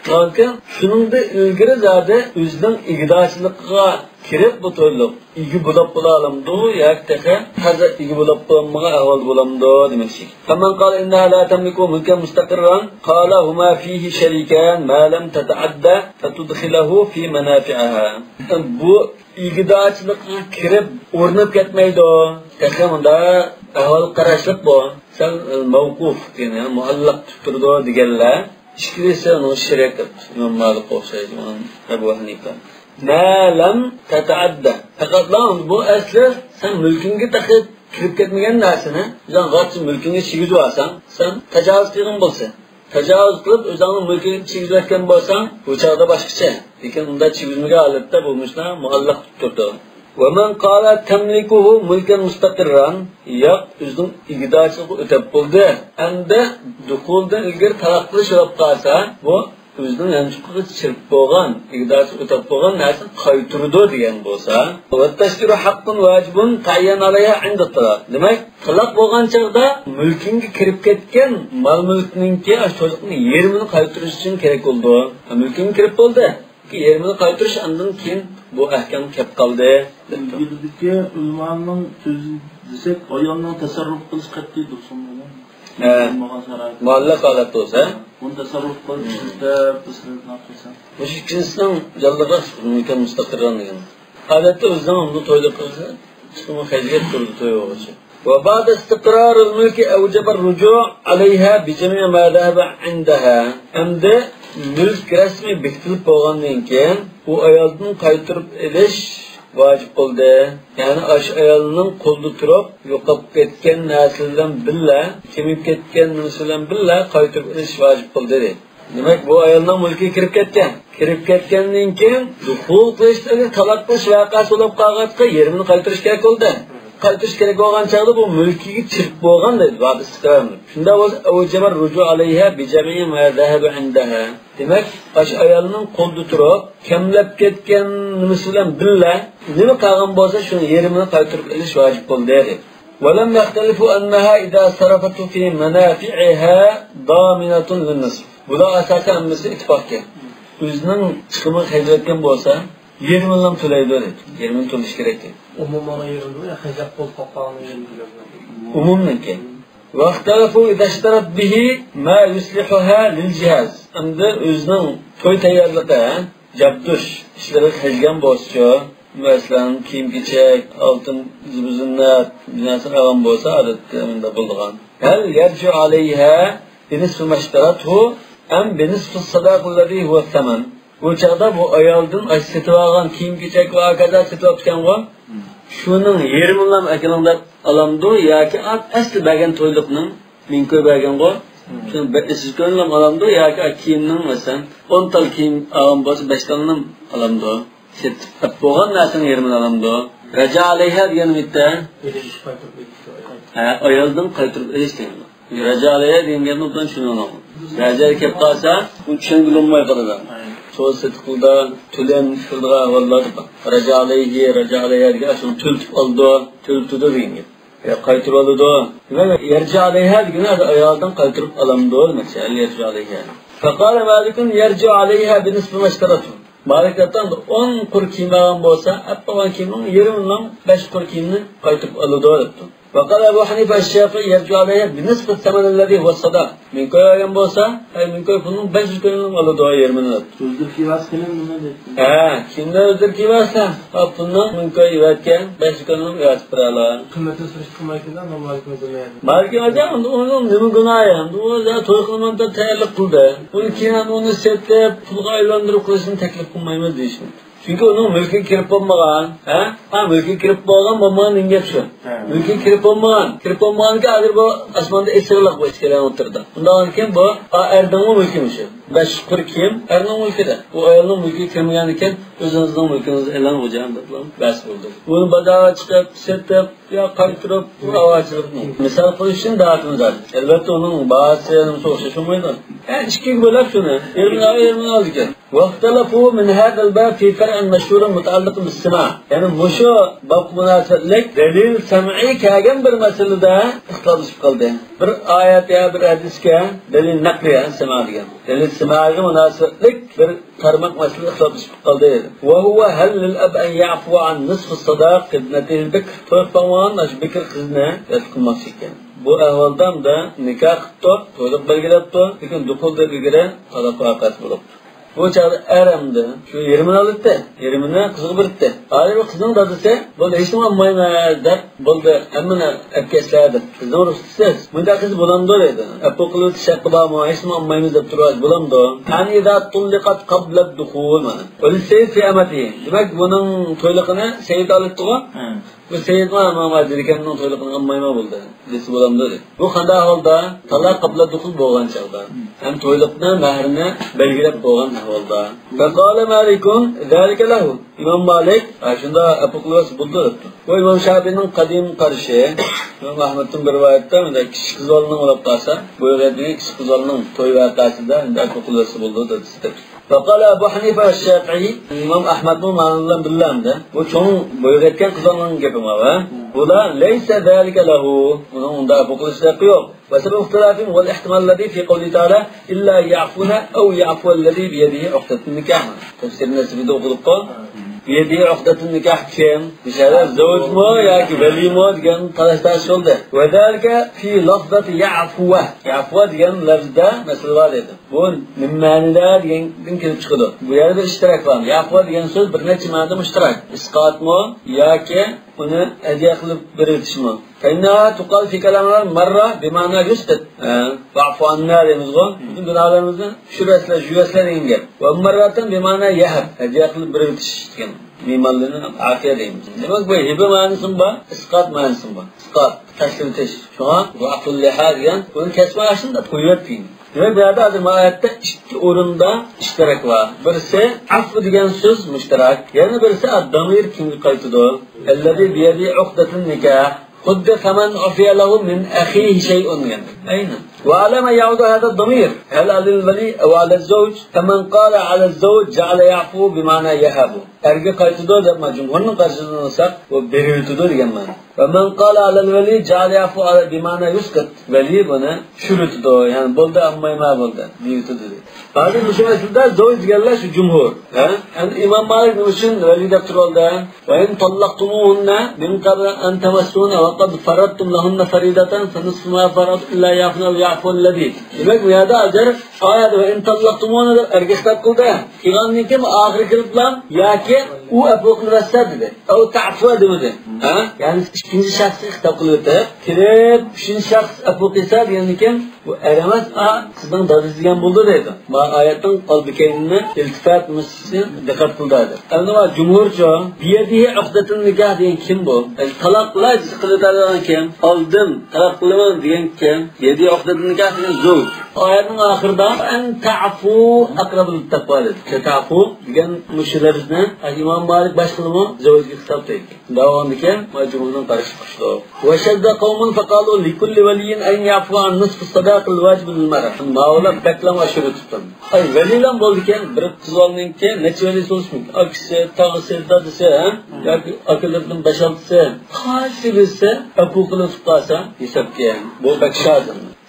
لېكىن شۇنىڭدىن ئىلگىرى زادى ئۆزىنىڭ ئىگىدارچىلىقىغا كىرىپ، بۇ تويلۇق ئىگە بولاپ بولالامدۇ ياكى تېخى تازا ئىگە بولۇپ بولالمىغان ئەھۋالدا بولامدۇ دېمەكچى. فمن قال إنها لا تملك ملكا مستقرا قال هما فيه شريكان ما لم تتعد فتدخله في منافعها. بۇ ئىگىدارچىلىققا كىرىپ ئورناپ كەتمەيدۇ. تېخى مۇندا ئەھۋال قاراشلىق بۇ. سەل، ئە، مەۋقۇف، يەنى مۇئەللەق تۇتۇپ تۇرىدۇ دېگەنلەر. ئىككىلىسى ئۇنىڭ شېرىك دەپ ئىمام مالىكقا ئوخشايدۇ، ئەبۇ ھەنىفە. ما لم تتعد. پەقەتلا بۇ ئەسلى سەن مۈلكۈڭگە تېخى كىرىپ كەتمىگەن نەرسىنى، ئۆزۈڭ غەرچە مۈلكۈڭگە كىرگۈزۈۋالساڭ، سەن تاجاۋۇز قىلغان بولىسەن. تاجاۋۇز قىلىپ، ئۆزۈڭنىڭ مۈلكىگە كىرگۈزۈۋەتكەن بولساڭ، بۇ چاغدا باشقىچە. لېكىن ئۇنداق كىرگۈزمىگەن ھالەتتە بۇ مۇشۇنداق مۇئەللەق تۇرىدۇ. ومن قال تملكه ملكا مستقرا، ياق، ئۆزىنىڭ ئىگىدارچىلىقىغا ئۆتەپ بولدى. ئەمدى دۇخۇلدىن ئىلگىرى تالاق قىلىش بولۇپ قالسا، بۇ ئۆزىنىڭ يانچۇقىغا چىرىپ بولغان، ئىگىدارچىلىققا ئۆتەپ بولغان نەرسىنى قايتۇرىدۇ دېگەن بولسا، والتشطير حق واجب تعين عليها عند الطلاق. دېمەك، تالاق بولغان چاغدا مۈلكۈڭگە كىرىپ كەتكەن مال-مۈلۈكنىڭكى ئاشۇ تويلۇقنىڭ يېرىمىنى قايتۇرۇش ئۈچۈن كېرەك بولىدۇ. مۈلكۈڭگە كىرىپ بولدى. يېرىمىنى قايتۇرۇش ئاندىن كېيىن بۇ ئەھكام كەپ قالدى، دەپتۇ. بۇ يەردىكى ئۆلىمانىڭ سۆزى دېسەك، ئايالنىڭ تەسەررۇپ قىلىش قەتئىي تۇرسۇن بولغان. ھە. بولمىغان شارائىت. مۇئەللەق ھالەتتە بولسا، ھە؟ بۇنى تەسەررۇپ قىلىش دەپ بىز خىلىپلار قىلسا. مۇشۇ ئىككىنچىسىنىڭ جانلىقى مۇستەقىللىق دېگەن. ئادەتتە ئۆزىنىڭ ئۇندا تويلۇق قىلسا، چىقىمۇ خەجلەپ تۇرىدۇ توي بولغۇچە. وبعد استقرار الملك أوجب الرجوع عليها بجميع ما ذهب عندها. ئەمدى مۈلۈك رەسمىي بېكىتىلىپ بولغاندىن كېيىن، ئۇ ئايالدىن قايتۇرۇپ ئېلىش ۋاجىپ بولدى. يەنى ئاشۇ ئايالنىڭ قولىدا تۇرۇپ، يوقاپ كەتكەن نەرسە بىلەن بىللە، كېمىپ كەتكەن نېمىسى بىلەن بىللە قايتۇرۇپ ئېلىش ۋاجىپ بولدى، دەيدۇ. دېمەك، بۇ ئايالنىڭ مۈلكىگە كىرىپ كەتكەن. كىرىپ كەتكەندىن كېيىن، دۇخۇل قىلىشتىن تالاق قىلىش ۋەقەسى بولۇپ قالغاچقا، يېرىمىنى قايتۇرۇش كېرەك بولدى. قايتۇرۇش كېرەك بولغان چاغدا بۇ مۈلكىگە كىرىپ بولغان دەيدۇ، باب ئىستىقرار. شۇنداق بولسا، أوجب الرجوع عليها بجميع ما ذهب عندها. دېمەك، ئاشۇ ئايالنىڭ قولىدا تۇرۇپ، كەملەپ كەتكەن نېمىسى بىلەن بىللە، نېمە قالغان بولسا، شۇنىڭ يېرىمىنى قايتۇرۇپ ئېلىش ۋاجىپ بولدى، دەيدۇ. ولم يختلفوا أنها إذا صرفته في منافعها ضامنة للنصف. بۇلار ئاساسەن ھەممىسى ئىتتىپاقكەن. ئۆزىنىڭ چىقىمىغا خەجلەتكەن بولسا، يېرىمىنىلا تۆلەيدۇ، دەيدۇ. يېرىمىنى تۆلىشى كېرەك، دەيدۇ. ئومۇمنىڭ يېرىمىنى يا خەجلەپ بولۇپ قالغاننىڭ يېرىمىنى تۆلەيدۇ. ئومۇمنىڭكى. واختلفوا إذا اشترت به ما يصلحها للجهاز. ئەمدى ئۆزىنىڭ توي تەييارلىقى، جابدۇش ئىشلىرىغا خەجلىگەن بولسىچۇ، مەسىلەن، كىيىم-كېچەك، ئالتۇن، زىبۇ-زىننەت، بىر نەرسە ئالغان بولسا، ئادەتتە مۇنداق بولىدىغان. هل يرجع عليها بنصف ما اشترته أم بنصف الصداق الذي هو الثمن؟ بۇ چاغدا بۇ ئايالدىن ئاشۇ سېتىۋالغان كىيىم-كېچەك ۋە ھاكازا سېتىۋاپتىكەنغۇ، شۇنىڭ يېرىمىنىلا ئەكېلىڭ دەپ ئالامدۇ ياكى ئەسلى بەرگەن تويلۇقنىڭ مىڭ كوي بەرگەنغۇ، شۇنىڭ بەش يۈز كوينىلا ئالامدۇ ياكى كىيىمنىڭ، مەسىلەن، ئون تال كىيىم ئالغان بولسا، بەش تالنىلا ئالامدۇ؟ سېتىپ بولغان نەرسىنىڭ يېرىمىنى ئالامدۇ؟ رجع عليها دېگەن نېمە؟ ھە، ئايالدىن قايتۇرۇپ ئېلىش دېگەن. رجع عليها دېگەن گەپنى ئوبدان چۈشىنىۋېلىڭ. بەزىلەر كېلىپ قالسا، بۇ چۈشەنگىلى بولماي قالىدۇ. سودا سېتىقلىدا تۆلەم قىلىدىغان ئەھۋاللاردا بار. رجع عليه، رجع عليها دېگەن ئاشۇنى تۆلىتىپ ئالىدۇ، تۆلىتىدۇ دېگەن گەپ. يا قايتۇرۇۋالىدۇ. دېمەك، يرجع عليها دېگىنى ئايالدىن قايتۇرۇپ ئالامدۇ دېمەكچى. هل يرجع عليها. فقال مالك يرجع عليها بنصف ما اشترته. مالىك ئاتا ئون قۇر كىيىم ئالغان بولسا، ئەپ بولغان كىيىمنىڭ يېرىمىنىڭ بەش قۇر كىيىمنى قايتۇرۇپ ئالىدۇ دەپتۇ. وقال أبو حنيفة الشافعي يرجع عليها بنصف الثمن الذي هو الصداق. مىڭ كوي ئالغان بولسا، ھەي، مىڭ كوي پۇلنىڭ بەش يۈز كويىنى ئالىدۇ، يېرىمىنى دەپتۇ. ئۆزلىرى كىيىۋالسا كېلەم بۇنى دەيتتى. ھە، كىيىملەر ئۆزلىرى كىيىۋالسا، ھە، پۇلنىڭ مىڭ كوي ئېۋەتكەن، بەش يۈز كويىنى ئېۋەتىپ بېرەلەر. قىممىتىنى سۈرۈشتۈرمەيدىكەن، مالىك مەزھەبى. مالىكىي مەزھەپ ئۇنىڭ نېمە گۇناھى؟ ئۇ توي قىلىمەن دەپ تەييارلىق قىلدى. ئۇنى كېيىن ئۇنى سېتىپ، پۇلغا ئايلاندۇرۇپ قىلىشنى تەكلىپ قىلمايمىز دېيىشمىدى. چۈنكى ئۇنىڭ مۈلكىگە كىرىپ بولمىغان، ھە؟ ھە، مۈلكىگە كىرىپ بولغان، بولمىغان دېگەن گەپ شۇ. ھە. مۈلكىگە كىرىپ بولمىغان، كىرىپ بولمىغانكى ھازىر بۇ ئاسماندا ئېسىقلىق بۇ ئىككىلەننىڭ ئوتتۇرىدا. ئۇنداقكەن بۇ، ئا، ئەرنىڭمۇ مۈلكى مۇشۇ. بەش قۇر كىيىم ئەرنىڭ مۈلكىدە. ئۇ ئايالنىڭ مۈلكىگە كىرمىگەن ئىكەن، ئۆزىڭىزنىڭ مۈلكىڭىزنى ئېلىڭ، ئۇ جايدا دەپلا بەس بولدى. بۇنى بازارغا چىقىپ، سېتىپ، يا قايتۇرۇپ، بۇ ئاۋارىچىلىقنى مىسال قىلىش ئۈچۈن دەۋاتىمىز ھازىر. ئەلۋەتتە، ئۇنىڭ باھاسى ھەممىسى ئوخشاش بولمايدۇ. يەنى ئىككىگە بۆلەپ شۇنى، يېرىمىنى ئال، يېرىمىنى ئالىدىكەن. واختلفوا من هذا الباب في فرع مشهور متعلق بالسماع. يەنى مۇشۇ بابقا مۇناسىۋەتلىك دەلىل سەمئىي كەلگەن بىر مەسىلىدە ئىختىلاپلىشىپ قالدى. بىر ئايەت يا بىر ھەدىسكە دەلىل نەقلىي، يەنى سەمئا دېگەن. يەنى سىماگە مۇناسىۋەتلىك بىر تارماق مەسىلىدە ئىختىلاپلىشىپ قالدى. وهو هل للأب أن يعفو عن نصف صداق ابنته البكر؟ توي قىلمىغان ئاشۇ بىكىر قىزنى رەت قىلماقچى ئىكەن. بۇ ئەھۋالدا ئەمدى نىكاھ قىپتۇ، تويلۇق بەلگىلەپتۇ، لېكىن دۇخۇلدىن ئىلگىرى تالاق ۋەقەسى بولۇپتۇ. بۇ چاغدا ئەر ئەمدى شۇ يېرىمىنى ئالىدىتى، يېرىمىنى قىزغا بېرىدىتى. ھازىر بۇ قىزنىڭ دادىسى، بولدى، ھېچنېمە ئالمايمەن دەپ، بولدى، ھەممىنى ئەپ كەتسىلە دەپ، قىزنىڭ رۇخسىتىسىز. مۇنداق قىلسا بولامدۇ دەيدۇ. ئەپۇ قىلىۋېتىش ھەققى بارمۇ؟ ھېچنېمە ئالمايمىز دەپ تۇرۇۋالسا بولامدۇ؟ يعني إذا طلقت قبل الدخول مانا. وللسيد في أمته. دېمەك، بۇنىڭ تويلۇقىنى سېيىت ئالىدىغۇ. بۇ سېيىتمۇ ماما دېدىكەننىڭ تويلۇقىنى ئالمايمەن بولدى دېسە بولامدۇ دەيدۇ. بۇ قانداق ئەھۋالدا؟ تالاق قابلا دۇخۇل بولغان چاغدا. ھەم تويلۇقنى، مەھرىنى بەلگىلەپ بولغان ئەھۋالدا. فقال مالك ذلك له. ئىمام مالىك، ھە، شۇنداق ئەپۇ قىلىۋەتسە بولىدۇ دەپتۇ. بۇ ئىمام شافىئىنىڭ قەدىم قارىشى. ئىمام ئەھمەدتىن بىر رىۋايەتتە، مۇنداق كىچىك قىز بالىنىڭ بولۇپ قالسا، بويغا يەتمىگەن كىچىك قىز بالىنىڭ توي ۋەقەسىدە ئەپۇ قىلىۋەتسە بولىدۇ دەپتۇ. فقال أبو حنيفة والشافعي، ئىمام ئەھمەدمۇ مانا بىلەن بىلەن دە. بۇ چوڭ بويغا يەتكەن قىزلارنىڭ گېپى ماۋۇ. بۇلار ليس ذلك له. ئۇنىڭ ئۇنداق بۇ قىلىش ھەققى يوق. وسبب اختلافهم هو الاحتمال الذي في قوله تعالى إلا أن يعفون أو يعفو الذي بيده عقدة النكاح. تەپسىرىنى سىزگە ئوقۇدۇق. بيده عقدة النكاح كىم؟ بۇ يەردە زەۋجمۇ ياكى ۋەلىيمۇ دېگەن تالاش-تارتىش بولدى. وذلك في لفظة يعفو. يعفو دېگەن لەفزدە مەسىلە بار دەيدۇ. بۇ نېمە مەنىدە دېگەندىن كېلىپ چىقىدۇ. بۇ يەردە بىر ئىشتىراك بار. يەقۇۋا دېگەن سۆز بىر نەچچە مەنىدە مۇشتەرەك. ئىسقاتمۇ ياكى ئۇنى ھەدىيە قىلىپ بېرىۋېتىشمۇ. فإنها تقال في كلام العرب مر بمعنى يسقط. ھە، واعف عنا دەيمىزغۇ. بىزنىڭ گۇناھلىرىمىزنى چۈشۈرەسىلەر، يۇيۇۋەسىلەر دېگەن گەپ. ومرة بمعنى يهب، ھەدىيە قىلىپ بېرىۋېتىش دېگەن. مېھمانلىرىنى ئافىيە دەيمىز. دېمەك، بۇ ھىبە مەنىسىمۇ بار، ئىسقات مەنىسىمۇ بار. ئىسقات، تاشلىۋېتىش. شۇڭا ۋاقۇل لىھا دېگەن، بۇنى كەسمە ئاشۇنداق قويۇۋەت دېگەن. دېمەك، بۇ يەردە ھازىر ما ئايەتتە ئىككى ئورۇندا ئىشتىراك بار. بىرسى ئەفۇ دېگەن سۆز مۇشتەرەك، يەنە بىرسى ئاد-دامىر كىمگە قايتىدۇ؟ الذي بيده عقدة النكاح. خدي فمن عفي له من أخيه شيء دېگەن. ئەينەن. وعلى من يعود هذا الضمير؟ هل على الولي أو على الزوج؟ فمن قال على الزوج جعل يعفو بمعنى يهب. ئەرگە قايتىدۇ دەپ، ما جۇمھۇرنىڭ قارىشىدىن ئالساق، ئۇ بېرىۋېتىدۇ دېگەن مەنە. ومن قال على الولي جعل يعفو على بمعنى يسقط. ۋەلىي بۇنى چۈشۈرۈۋېتىدۇ، يەنى بولدى، ئالمايمەن، بولدى دېيىۋېتىدۇ دەيدۇ. ھازىر مۇشۇ مەسىلىدە زەۋج دېگەنلەر شۇ جۇمھۇر. ھە؟ ئەمدى ئىمام مالىك نېمە ئۈچۈن ۋەلىي دەپ تۇرۇۋالدى؟ وإن طلقتموهن من قبل أن تمسوهن وقد فرضتم لهن فريضة فنصف ما فرضتم إلا أن يعفون أو يعفو الذي. دېمەك، بۇ يەردە ھازىر ئايەت وإن طلقتموهن دەپ ئەرگە خىتاب قىلدى. قىلغاندىن كېيىن ئاخىرى كېلىپلا ياكى ئۇ ئەپۇ قىلىۋەتسە دېدى. ئەۋ تەفۇ دېمىدى. ھە؟ يەنى ئىككىنچى شەخسكە خىتاب قىلىۋېتىپ، كېلىپ ئۈچىنچى شەخس ئەپۇ قىلسا دېگەندىن كېيىن، بۇ ئەر ئەمەس، ئا، سىزنىڭ دادىسى دېگەن بولدى دەيدۇ. ما ئايەتنىڭ قەلبى كەينىنى ئىلتىپات مۇسىسى دىققەت قىلدى ھازىر. ئەمدى ما جۇمھۇرچۇ، بىيەدىھى ئۇقدەتۇن نىكاھ دېگەن كىم بۇ؟ يەنى تالاق بىلەن قىلىدىغان كىم؟ ئالدىم، تالاق قىلىمەن دېگەن كىم؟ بىيەدىھى ئۇقدەتۇن نىكاھ دېگەن زوج. ئايەتنىڭ ئاخىرىدا ئەن تەفۇ ئەقرەبۇ لىتتەقۋا دېدى. تەفۇ دېگەن مۇشۇ لەپزنى ئىمام مالىك باشقىلىمۇ زەۋجگە خىتاب دەيدىكەن. داۋامىدىكەن، ما جۇمھۇرنىڭ قارىشى قۇشلۇق. وشذ قوم فقالوا لكل ولي أن يعفو عن نصف الصداق الواجب للمرأة. ماۋۇلار بەكلا ئاشۇرۇۋېتىپتۇ. ئاي، ۋەلىيلەر بولىدىكەن، بىر قىز بالىنىڭكى نەچچە ۋەلىسى بولۇشى مۇمكىن. ئاكىسى، تاغىسى، دادىسى، ھە؟ ياكى ئاكىلىرىدىن بەش-ئالتىسى. قايسى بىرسى ئەپۇ قىلىپ قالسا ھېسابكەن. بۇ بەك شاز.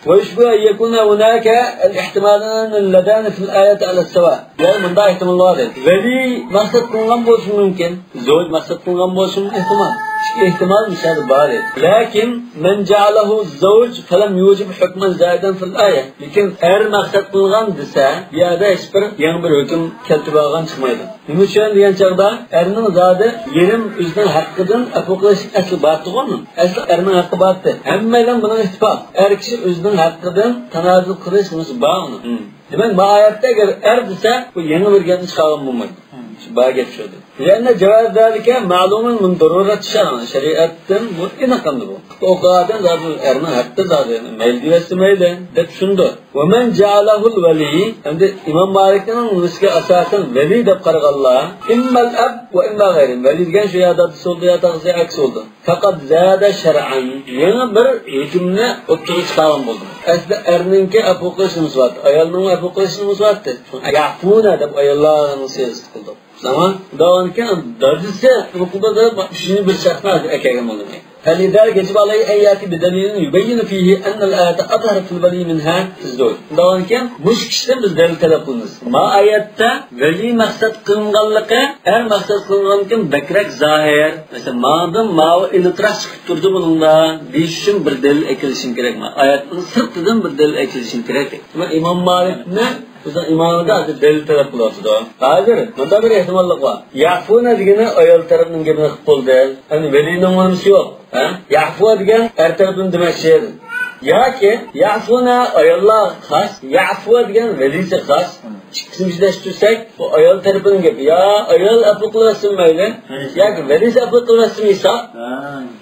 ويشبه أن يكون هناك الاحتمالان اللذان في الآية على السواء. يەنى مۇنداق ئېھتىمال بار دەيدۇ. ۋەلىي مەقسەت قىلىنغان بولۇشى مۇمكىن. زەۋج مەقسەت قىلىنغان بولۇشىمۇ ئېھتىمال. ئىككى ئېھتىمال مۇشۇ يەردە بار دەيدۇ. لكن من جعله الزوج فلم يوجب حكما زائدا في الآية. لېكىن ئەر مەقسەت قىلىنغان دېسە، بۇ يەردە ھېچبىر يېڭى بىر ھۆكۈم كەلتۈرۈۋالغان چىقمايدۇ. نېمە ئۈچۈن دېگەن چاغدا، ئەرنىڭ زادى يېرىم ئۆزىنىڭ ھەققىدىن ئەپۇ قىلىش ئەسلى بارتىغۇ ئۇنىڭ. ئەسلى ئەرنىڭ ھەققى بارتى. ھەممەيلەن بۇنىڭ ئىتتىپاق. ئەر كىشى ئۆزىنىڭ ھەققىدىن تانازۇل قىلىش نېمىسى بار ئۇنىڭ. دېمەك، ما ئايەتتە ئەگەر ئەر دېسە، بۇ يېڭى بىر گەپنى چىقارغان بولمايدۇ. شۇ بار گەپ شۇ. لأن جواز ذلك معلوم من ضرورة الشرع. شەرىئەتتىن بۇ ئېنىق ئەمدى بۇ. ئوقۇغاندىن زادى ئەرنىڭ ھەققى زادى، مەيلى دېيەرسە مەيلى دەپ چۈشىنىدۇ. ومن جعله الولي، ئەمدى ئىمام مالىكنىڭ نېمىسىگە ئاساسەن ۋەلىي دەپ قارىغانلار، إما الأب وإما غيره. ۋەلىي دېگەن شۇ يا دادىسى بولدى، يا تاغىسى، يا ئاكىسى بولدى. فقد زاد شرعا. يېڭى بىر ھۆكۈمنى ئوتتۇرىغا چىقارغان بولدى. ئەسلىدە ئەرنىڭكى ئەپۇ قىلىش نېمىسى بارتى، ئايالنىڭمۇ ئەپۇ قىلىش نېمىسى بارتى. يعفون دەپ ئاياللارنىڭ سىياسىتى قىلدۇق. ئەمما داۋانكى دادىسى ئۇنى قىلدى دەپ ئۈچىنچى بىر شەخسنى ئەكەلگەن بولدى. فلذلك يجب عليه أن يأتي بدليل يبين فيه أن الآية أظهر في الولي منها في الزوج. دەۋالكەن، مۇشۇ كىشىدىن بىز دەلىل تەلەپ قىلىمىز. ما ئايەتتە ۋەلىي مەقسەت قىلىنغانلىقى ئەر مەقسەت قىلىنغاندىكىن بەكرەك زاھىر. مەسىلەن، ماڭىدىن ماۋۇ ئېنىقراق چىقىپ تۇرىدۇ بۇنىڭدا دېيىش ئۈچۈن بىر دەلىل ئەكېلىشىڭ كېرەك. ما ئايەتنىڭ سىرتىدىن بىر دەلىل ئەكېلىشىڭ كېرەك. دېمەك، ئىمام مالىكنى بىزنىڭ ئىمامىدا ھازىر دەلىل تەلەپ قىلىۋاتىدۇ. ھازىر مۇنداق بىر ئېھتىماللىق بار. يەئفۇنە دېگىنى ئايال تەرەپنىڭ گېپىنى قىلىپ بولدى. ئەمدى ۋەلىينىڭ نېمىسى يوق؟ ھە؟ يەئفۇ دېگەن ئەر تەرەپنى دېمەكچى. ياكى يەئفۇنە ئاياللار خاس، يەئفۇ دېگەن ۋەلىيسى خاس. ئىككىسىنى بىرلەشتۈرسەك، بۇ ئايال تەرىپىنىڭ گېپى. يا ئايال ئەپۇ قىلىۋەتسۇن مەيلى، ياكى ۋەلىسى ئەپۇ قىلىۋەتسۇن ھېساب. ھە.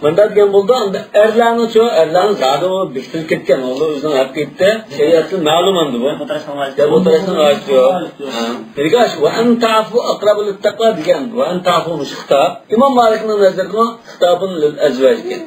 مۇنداق دېگەن بولىدۇ، ئەمدى ئەرلەرنىچۇ، ئەرلەرنىڭ زادى ئۇ بېكىتىلىپ كەتكەن، ئۇلار ئۆزىنىڭ ھەققى ئىدى، شەرىئەتتىن مەلۇم ئەمدى بۇ. گەپ ئولتۇرۇشنىڭ ھاجىتى يوق. ھە. دېگەچ، ۋە ئەن تەئفۇ ئەقرەبۇ لىتتەقۋا دېگەن، ۋە ئەن تەئفۇ مۇشۇ خىتاب. ئىمام مالىكنىڭ نەزىرىدىمۇ خىتابۇن لىل ئەزۋاج ئىكەن.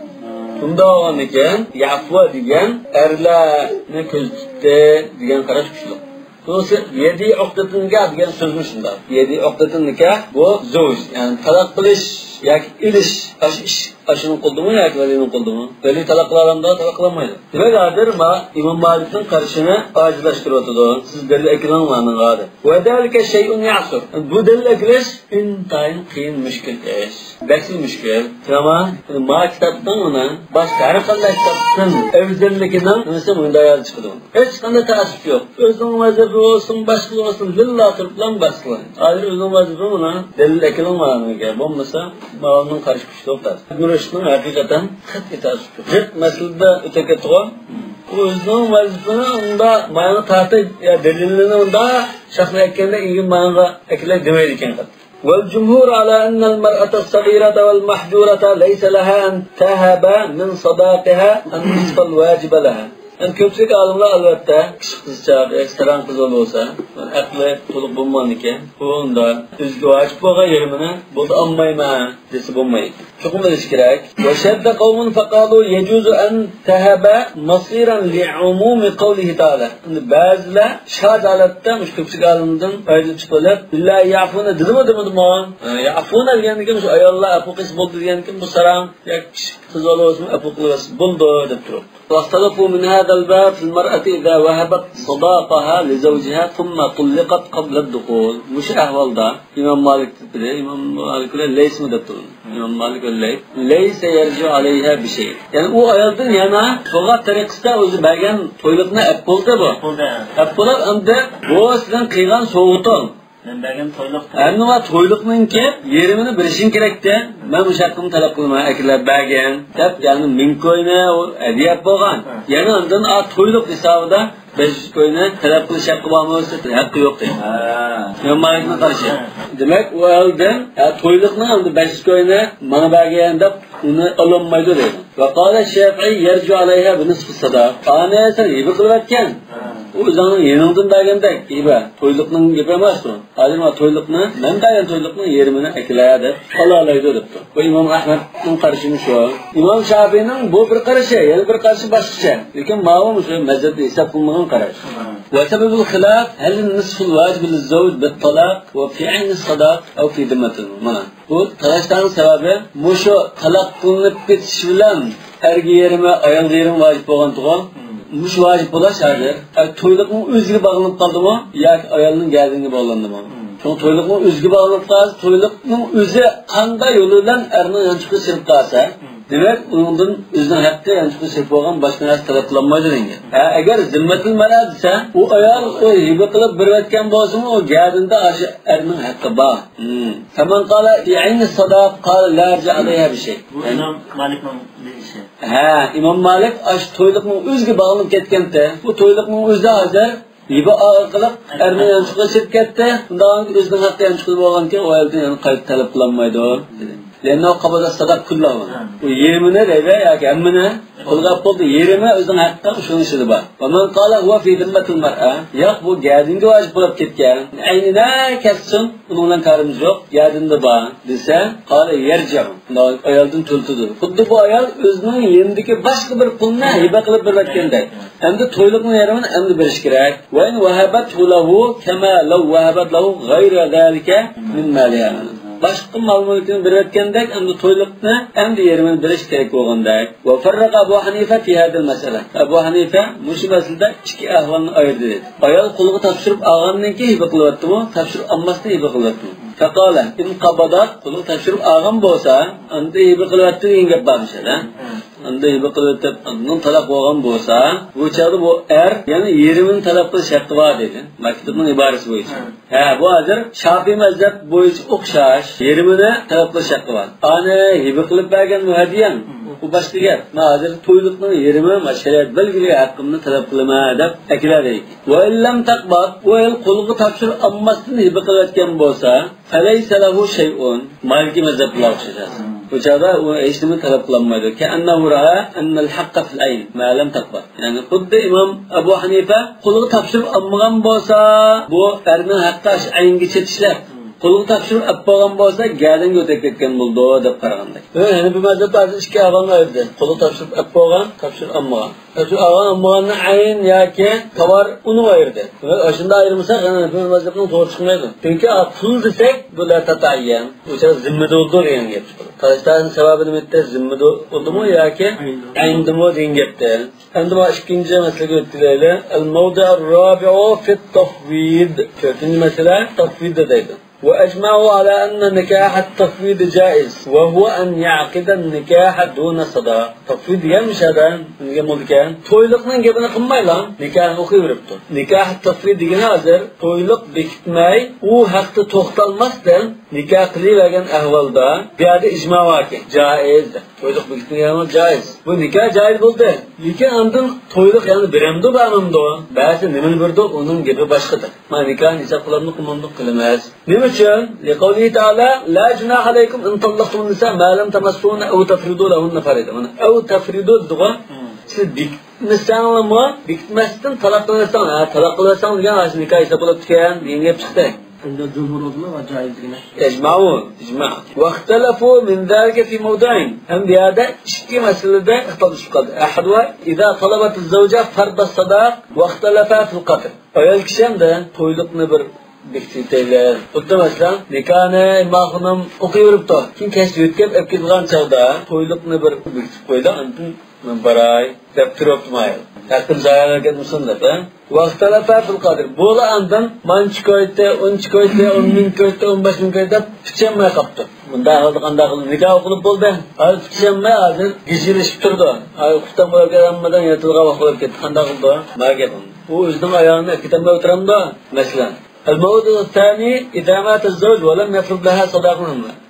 شۇنداق بولغاندىكىن، يەئفۇ دېگەن ئەرلەرنى كۆزىتىپتۇ دېگەن قاراش كۈچلۈك. بۇنىسى يەدى ئۇقدىتىن نىكاھ دېگەن سۆزمۇ شۇنداق. يەدى ئۇقدىتىن نىكاھ بۇ زوج، يەنى تالاق قىلىش ياكى ئېلىش، ئاشۇ ئىش، ئاشۇنىڭ قولىدىمۇ ياكى ۋەلىينىڭ قولىدىمۇ؟ ۋەلىي تالاق قىلالامدۇ؟ تالاق قىلالمايدۇ. دېمەك، ھازىر ما ئىمام مالىكنىڭ قارىشىنى ئاجىزلاشتۇرۇۋاتىدۇ. سىز دەلىل ئەكېلىڭ مانىڭغا دەپ. ۋە زالىكە شەيئۇن يەسۇر. بۇ دەلىل ئەكېلىش ئىنتايىن قىيىن، مۈشكۈل ئىش. بەكلا مۈشكۈل. قاراڭا، ما كىتابنىڭ ئۇنى باشقا ھەر قانداق كىتابتىن ئەۋزەللىكىنىڭ نېمىسى مۇنداق چىقىدۇ. ھېچقانداق تەئەسسۇپ يوق. ئۆزىنىڭ ۋەزىپىسى بولسۇن، باشقىلار بولسۇن، لىللا تۇرۇپلا باشقىلار. ھازىر ئۆزىنىڭ ۋەزىپىسى مانا دەلىل ئەكېلىڭ ماڭا. بولمىسا ماۋۇنىڭ قارشى كۈچى يوق. ئىبن رۇشدنىڭ ھەقىقەتەن قەتئىي تەئەسسۇپ يوق. جىق مەسىلىدە ئۆتۈپ كەتتىغۇ. ئۇ ئۆزىنىڭ ۋەزىپىسىنى ئۇنداق ماڭا تارتىپ، يا دەلىلىنى ئۇنداق شاخنى ئەككەندە ئىگىم ماڭا ئەكىلەي دېمەيدىكەن قەتئىي. والجمهور على أن المرأة الصغيرة والمهجورة ليس لها أن تهب من صداقها النصف الواجب لها. يەنى كۆپچىلىك ئالىملار، ئەلۋەتتە، كىچىك قىزچاق ياكى ساراڭ قىز بولسا، ئەقلى تولۇق بولمىغاندىكىن، ئۇ ئۇندا ئۆزىگە ۋاجىپ بولغان يېرىمىنى بولدى ئالمايمەن دېسە بولمايدىكەن. چوقۇم ئېلىش كېرەك. وشذ قوم فقالوا يجوز أن تهب مصيرا لعموم قوله تعالى. ئەمدى بەزىلەر شاز ھالەتتە مۇشۇ كۆپچىلىك ئالىمدىن ئايرىلىپ چىقىپ، ئىللا يەئفۇنە دېدىمۇ دېمىدىمۇ؟ يەئفۇنە دېگەندىن كېيىن مۇشۇ ئاياللار ئەپۇ قىلسا بولدى دېگەندىن كېيىن بۇ ساراڭ ياكى كىچىك قىز بالا بولسىمۇ ئەپۇ قىلىۋەتسە بولىدۇ دەپ تۇرۇپتۇ. واختلفوا من هذا الباب في المرأة إذا وهبت صداقها لزوجها ثم طلقت قبل الدخول. مۇشۇ ئەھۋالدا ئىمام مالىك دېدى، ئىمام مالىك بىلەن لەيسمۇ دەپتۇ. ئىمام مالىك ۋە لەيس. لەيس يەرجىئۇ ئەلەيھا بىشەي. يەنى ئۇ ئايالدىن يەنە سوغات تەرىقىسىدە ئۆزى بەرگەن تويلۇقنى ئەپ بولدى بۇ. بولدى. ئەپ بولۇپ، ئەمدى بۇ سېنىڭ قىلغان سوۋغىتىڭ. مەن بەرگەن تويلۇق. ئەمدى ما تويلۇقنىڭكى يېرىمىنى بېرىشىڭ كېرەكتى. مەن مۇشۇ ھەققىمنى تەلەپ قىلىمەن، ئەكېلىپ بەرگىن دەپ، يەنى مىڭ كوينى ئۇ ھەدىيە ئەپ بولغان. ھە. يەنە ئاندىن ئا تويلۇق ھېسابىدا بەش يۈز كوينى تەلەپ قىلىش ھەققى بارمۇ دېسە، ھەققى يوق دەيدۇ. ھە. ئىمام مالىكنىڭ قارىشى. ھە. دېمەك، ئۇ ئەلدىن، ھە، تويلۇقنىڭ ئەمدى بەش يۈز كوينى ماڭا بەرگىن دەپ، ئۇنى ئالالمايدۇ دەيدۇ. ۋە قالە شافىئى يەرجىئۇ ئەلەيھا بىنىسفى ساداق. ئانى سەن ھىبە قىلىۋەتكەن. ھە. ئۇ ئۆزۈڭنىڭ يېنىڭدىن بەرگەندەك ھىبە. تويلۇقنىڭ گېپى ئەمەس ئۇ. ھازىر ما تويلۇقنى، مەن بەرگەن تويلۇقنىڭ يېرىمىنى ئەكېلە دەپ ئالالايدۇ دەپتۇ. بۇ ئىمام ئەھمەدنىڭ قارىشىمۇ شۇ. ئىمام شافىئىنىڭ بۇ بىر قارىشى، يەنە بىر قارىشى باشقىچە. لېكىن ماۋۇ مۇشۇ مەزھەپتە ھېساب قىلمىغان قاراش. وسبب الخلاف هل النصف الواجب للزوج بالطلاق وفي عين الصداق أو في ذمة المرأة. مانا بۇ تالاش-تارتىشنىڭ سەۋەبى مۇشۇ تالاق قىلىنىپ كېتىش بىلەن ئەرگە يېرىمى، ئايالغا يېرىمى ۋاجىپ بولغانتۇغۇ. مم. مۇشۇ ۋاجىپ بولاش ھازىر. ئە، تويلۇقنىڭ ئۆزىگە باغلىنىپ قالدىمۇ ياكى ئايالنىڭ گەدىنىگە باغلاندىمۇ؟ مم. شۇڭا تويلۇقنىڭ ئۆزىگە باغلىنىپ قالسا، تويلۇقنىڭ ئۆزى قانداق يولى بىلەن ئەرنىڭ يانچۇقىغا سېلىپ قالسا، مم. دېمەك، ئۇنىڭدىن ئۆزىنىڭ ھەققى يانچۇقىغا سېلىپ بولغان باشقا نەرسە تەلەپ قىلالمايدۇ دېگەن. ھە، ئەگەر زىممەتىل مەرئە دېسە، ئۇ ئايال ئۇ ھىبە قىلىپ بېرىۋەتكەن بولسىمۇ، ئۇ گەدىنىدە ئاشۇ ئەرنىڭ ھەققى بار. مم. فمن قال في عين الصداق قال لا يرجع عليها بشيء. بۇ ئىمام مالىكنىڭ دېيىشى. ھە، ئىمام مالىك ئاشۇ تويلۇقنىڭ ئۆزىگە باغلىنىپ كەتكەنتى. بۇ تويلۇقنىڭ ئۆزى ھازىر ھىبە ئارقىلىق ئەرنىڭ يانچۇقىغا چىقىپ كەتتى. ئۇنداق ئۆزىنىڭ ھەققى يانچۇقىدا بولغانكەن، ئۇ ئايالدىن يەنە قايتا تەلەپ قىلالمايدۇ. لأنه قبض الصداق كله. ھە. ئۇ يېرىمىنى دەيدۇ ياكى ھەممىنى قولغا ئاپ بولدى. يېرىمى ئۆزىنىڭ ھەققى شۇنىڭ ئىچىدە بار. ومن قال هو في ذمة المرأة. ياق، بۇ گەدىنىگە ۋاجىپ بولۇپ كەتكەن. ئەينىدە كەتسۇن. ئۇنىڭ بىلەن كارىمىز يوق، يەدىندە بار دېسە، قال يرجع. ئايالدىن تۆلىتىدۇ. خۇددى بۇ ئايال ئۆزىنىڭ يېنىدىكى باشقا بىر پۇلنى ھىبە قىلىپ بېرىۋەتكەندەك. ئەمدى تويلۇقنىڭ يېرىمىنى ئەمدى بېرىش كېرەك. وإن وهبته له كما لو وهبت له غير ذلك من مالها. باشقا مال-مۈلكىنى بېرىۋەتكەندەك، ئەمدى تويلۇقنى ئەمدى يېرىمىنى بېرىش كېرەك بولغاندەك. وفرق أبو حنيفة في هذه المسألة. ئەبۇ ھەنىفە مۇشۇ مەسىلىدە ئىككى ئەھۋالنى ئايرىدى دېدى. ئايال قۇلغا تاپشۇرۇپ ئالغاندىن كېيىن ھىبە قىلىۋەتتىمۇ، تاپشۇرۇپ ئالماستىن ھىبە قىلىۋەتتىمۇ؟ فقال إن قبضت، قۇلغا تاپشۇرۇپ ئالغان بولسا، ئەمدى ھىبە قىلىۋەتتى دېگەن گەپ بار مۇشۇ يەردە. ئەمدى ھىبە قىلىۋېتىپ، ئاندىن تالاق بولغان بولسا، بۇ چاغدا بۇ ئەر يەنە يېرىمىنى تەلەپ قىلىش ھەققى بار دېدى ماكتۇبنىڭ ئىبارىسى بويىچە. ھە، بۇ ھازىر شافىئىي مەزھەپ بويىچە ئوخشاش، يېرىمىنى تەلەپ قىلىش ھەققى بار. ئانى ھىبە قىلىپ بەرگەن بۇ ھەدىيەم، بۇ باشقا گەپ. مەن ھازىر تويلۇقنىڭ يېرىمى، مانا شەرىئەت بەلگىلىگەن ھەققىمنى تەلەپ قىلىمەن دەپ ئەكېلەر ئىكەن. وإن لم تقبض، ئۇ ئايال قولغا تاپشۇرۇپ ئالماستىن ھىبە قىلىۋەتكەن بولسا، فليس له شيء. مالىكىي مەزھەپلەرگە ئوخشاش. بۇ چاغدا ئۇ ھېچنېمە تەلەپ قىلالمايدۇ. كأنه رأى أن الحق في العين ما لم تقبض. يەنى خۇددى ئىمام ئەبۇ ھەنىفە قولغا تاپشۇرۇپ ئالمىغان بولسا، بۇ ئەرنىڭ ھەققى ئاشۇ ئەينگىچە چىشلەپ، قولغا تاپشۇرۇپ ئەپ بولغان بولسا، گەدەنگە ئۆتۈپ كەتكەن بولىدۇ دەپ قارىغاندەك. ھەنىفىي مەزھەپتە ھازىر ئىككى ئەھۋالنى ئايرىدى. قولغا تاپشۇرۇپ ئەپ بولغان، تاپشۇرۇپ ئالمىغان. شۇ ئالغان ئالمىغاننى ئەين ياكى تاۋار ئۇنى ئايرىدى. ئاشۇنداق ئايرىمىساق، يەنە ھەنەفىي مەزھەپنىڭ توغرا چىقمايدۇ. چۈنكى پۇل دېسەك، بۇ لا تەتەئەييەن. ئۇ چاغدا زىممىدە بولىدۇ دېگەن گەپ. تالىشتاشنىڭ سەۋەبى نېمە ئىدى؟ زىممىدە بولدىمۇ ياكى ئەيندىمۇ دېگەن گەپتە. ئەمدى مانا ئىككىنچى مەسىلىگە ئۆتۈپ كېتەيلى. الموضع الرابع في التفويض. تۆتىنچى مەسىلە تەفۋىددە دەيدۇ. وأجمعوا على أن نكاح التفويض جائز، وهو أن يعقد النكاح دون صداق. تەفۋىد دېگەن مۇشۇ يەردە نېمە بولىدىكەن؟ تويلۇقنىڭ گېپىنى قىلمايلا، نىكاھنى ئوقۇيۋېرىپتۇ. نىكاھ تەفۋىد دېگىنى ھازىر تويلۇق بېكىتمەي، ئۇ ھەقتە توختالماستىن نىكاھ قىلىۋەرگەن ئەھۋالدا، بۇ يەردە ئىجما باركەن، جائىز دەپ. تويلۇق بېكىتمىگەن جائىز. بۇ نىكاھ جائىز بولدى. لېكىن ئاندىن تويلۇق يەنە بېرەمدۇ، بەرمەمدۇ؟ بەرسە نېمىنى بېرىدۇ؟ ئۇنىڭ گېپى باشقىدۇر. مانا نىكاھنى ھېساب قىلامدۇ، قىلمامدۇ؟ قىلىمىز. نېمە ئۈچۈن؟ لقوله تعالى: لا جناح عليكم إن طلقتم النساء ما لم تمسوهن أو تفرضوا لهن فريضة. مانا، أو تفرضوا دېدىغۇ. سىز بېكىتمىسەڭلارمۇ، بېكىتمەستىن تالاق قىلىۋەتسەڭ، ھە، تالاق قىلىۋەتسەڭ دېگەن، ھازىر نىكاھ ھېساب بولۇپ كەتكەن دېگەن گەپ چىقتى. ئەمدى جۇمھۇر ئولىمالار جائىز دېگەن. ئەجمەئۇ، ئىجما. واختلفوا من ذلك في موضعين. ھەم بۇ يەردە ئىككى مەسىلىدە ئىختىلاپلىشىپ قالدى. أحدها إذا طلبت الزوجة فرض الصداق واختلفا في القدر. ئايال كىشى ئەمدى تويلۇقنى بىر بېكىتىۋېتەيلى. خۇددى مەسىلەن، نىكاھنى ئىما خانىم ئوقۇيۋېرىپتۇ. كېيىن كەچتە يۆتكەپ ئەپ كېتىدىغان چاغدا تويلۇقنى بىر بېكىتىپ قويدى، ئاندىن مەن باراي دەپ تۇرۇپتۇ مايا. ھەققىم زايە كەتمىسۇن دەپ، ھە؟ واختلفا في القدر. بۇلا ئاندىن مانچە كويتى، ئۇنچە كويتى، ئون مىڭ كويتى، ئون بەش مىڭ كويتى دەپ پۈتۈشەلمەي قاپتۇ. بۇنداق ھالدا قانداق قىلىپ نىكاھ ئوقۇلۇپ بولدى؟ ھازىر پۈتۈشەلمەي، ھازىر گىجىلىشىپ تۇرىدۇ. ھازىر ئۇخلىتام بولۇپ كەتتى، ھەممىدىن ياتىدىغان ۋاقىت بولۇپ كەتتى. قانداق قىلىدۇ؟ ما گەپ. ئۇ ئۆزىنىڭ ئايالىنى ئەكېتەلمەي ئولتۇرامدۇ؟ مەسىلەن. الموضع الثاني إذا مات الزوج ولم يفرض لها صداقا.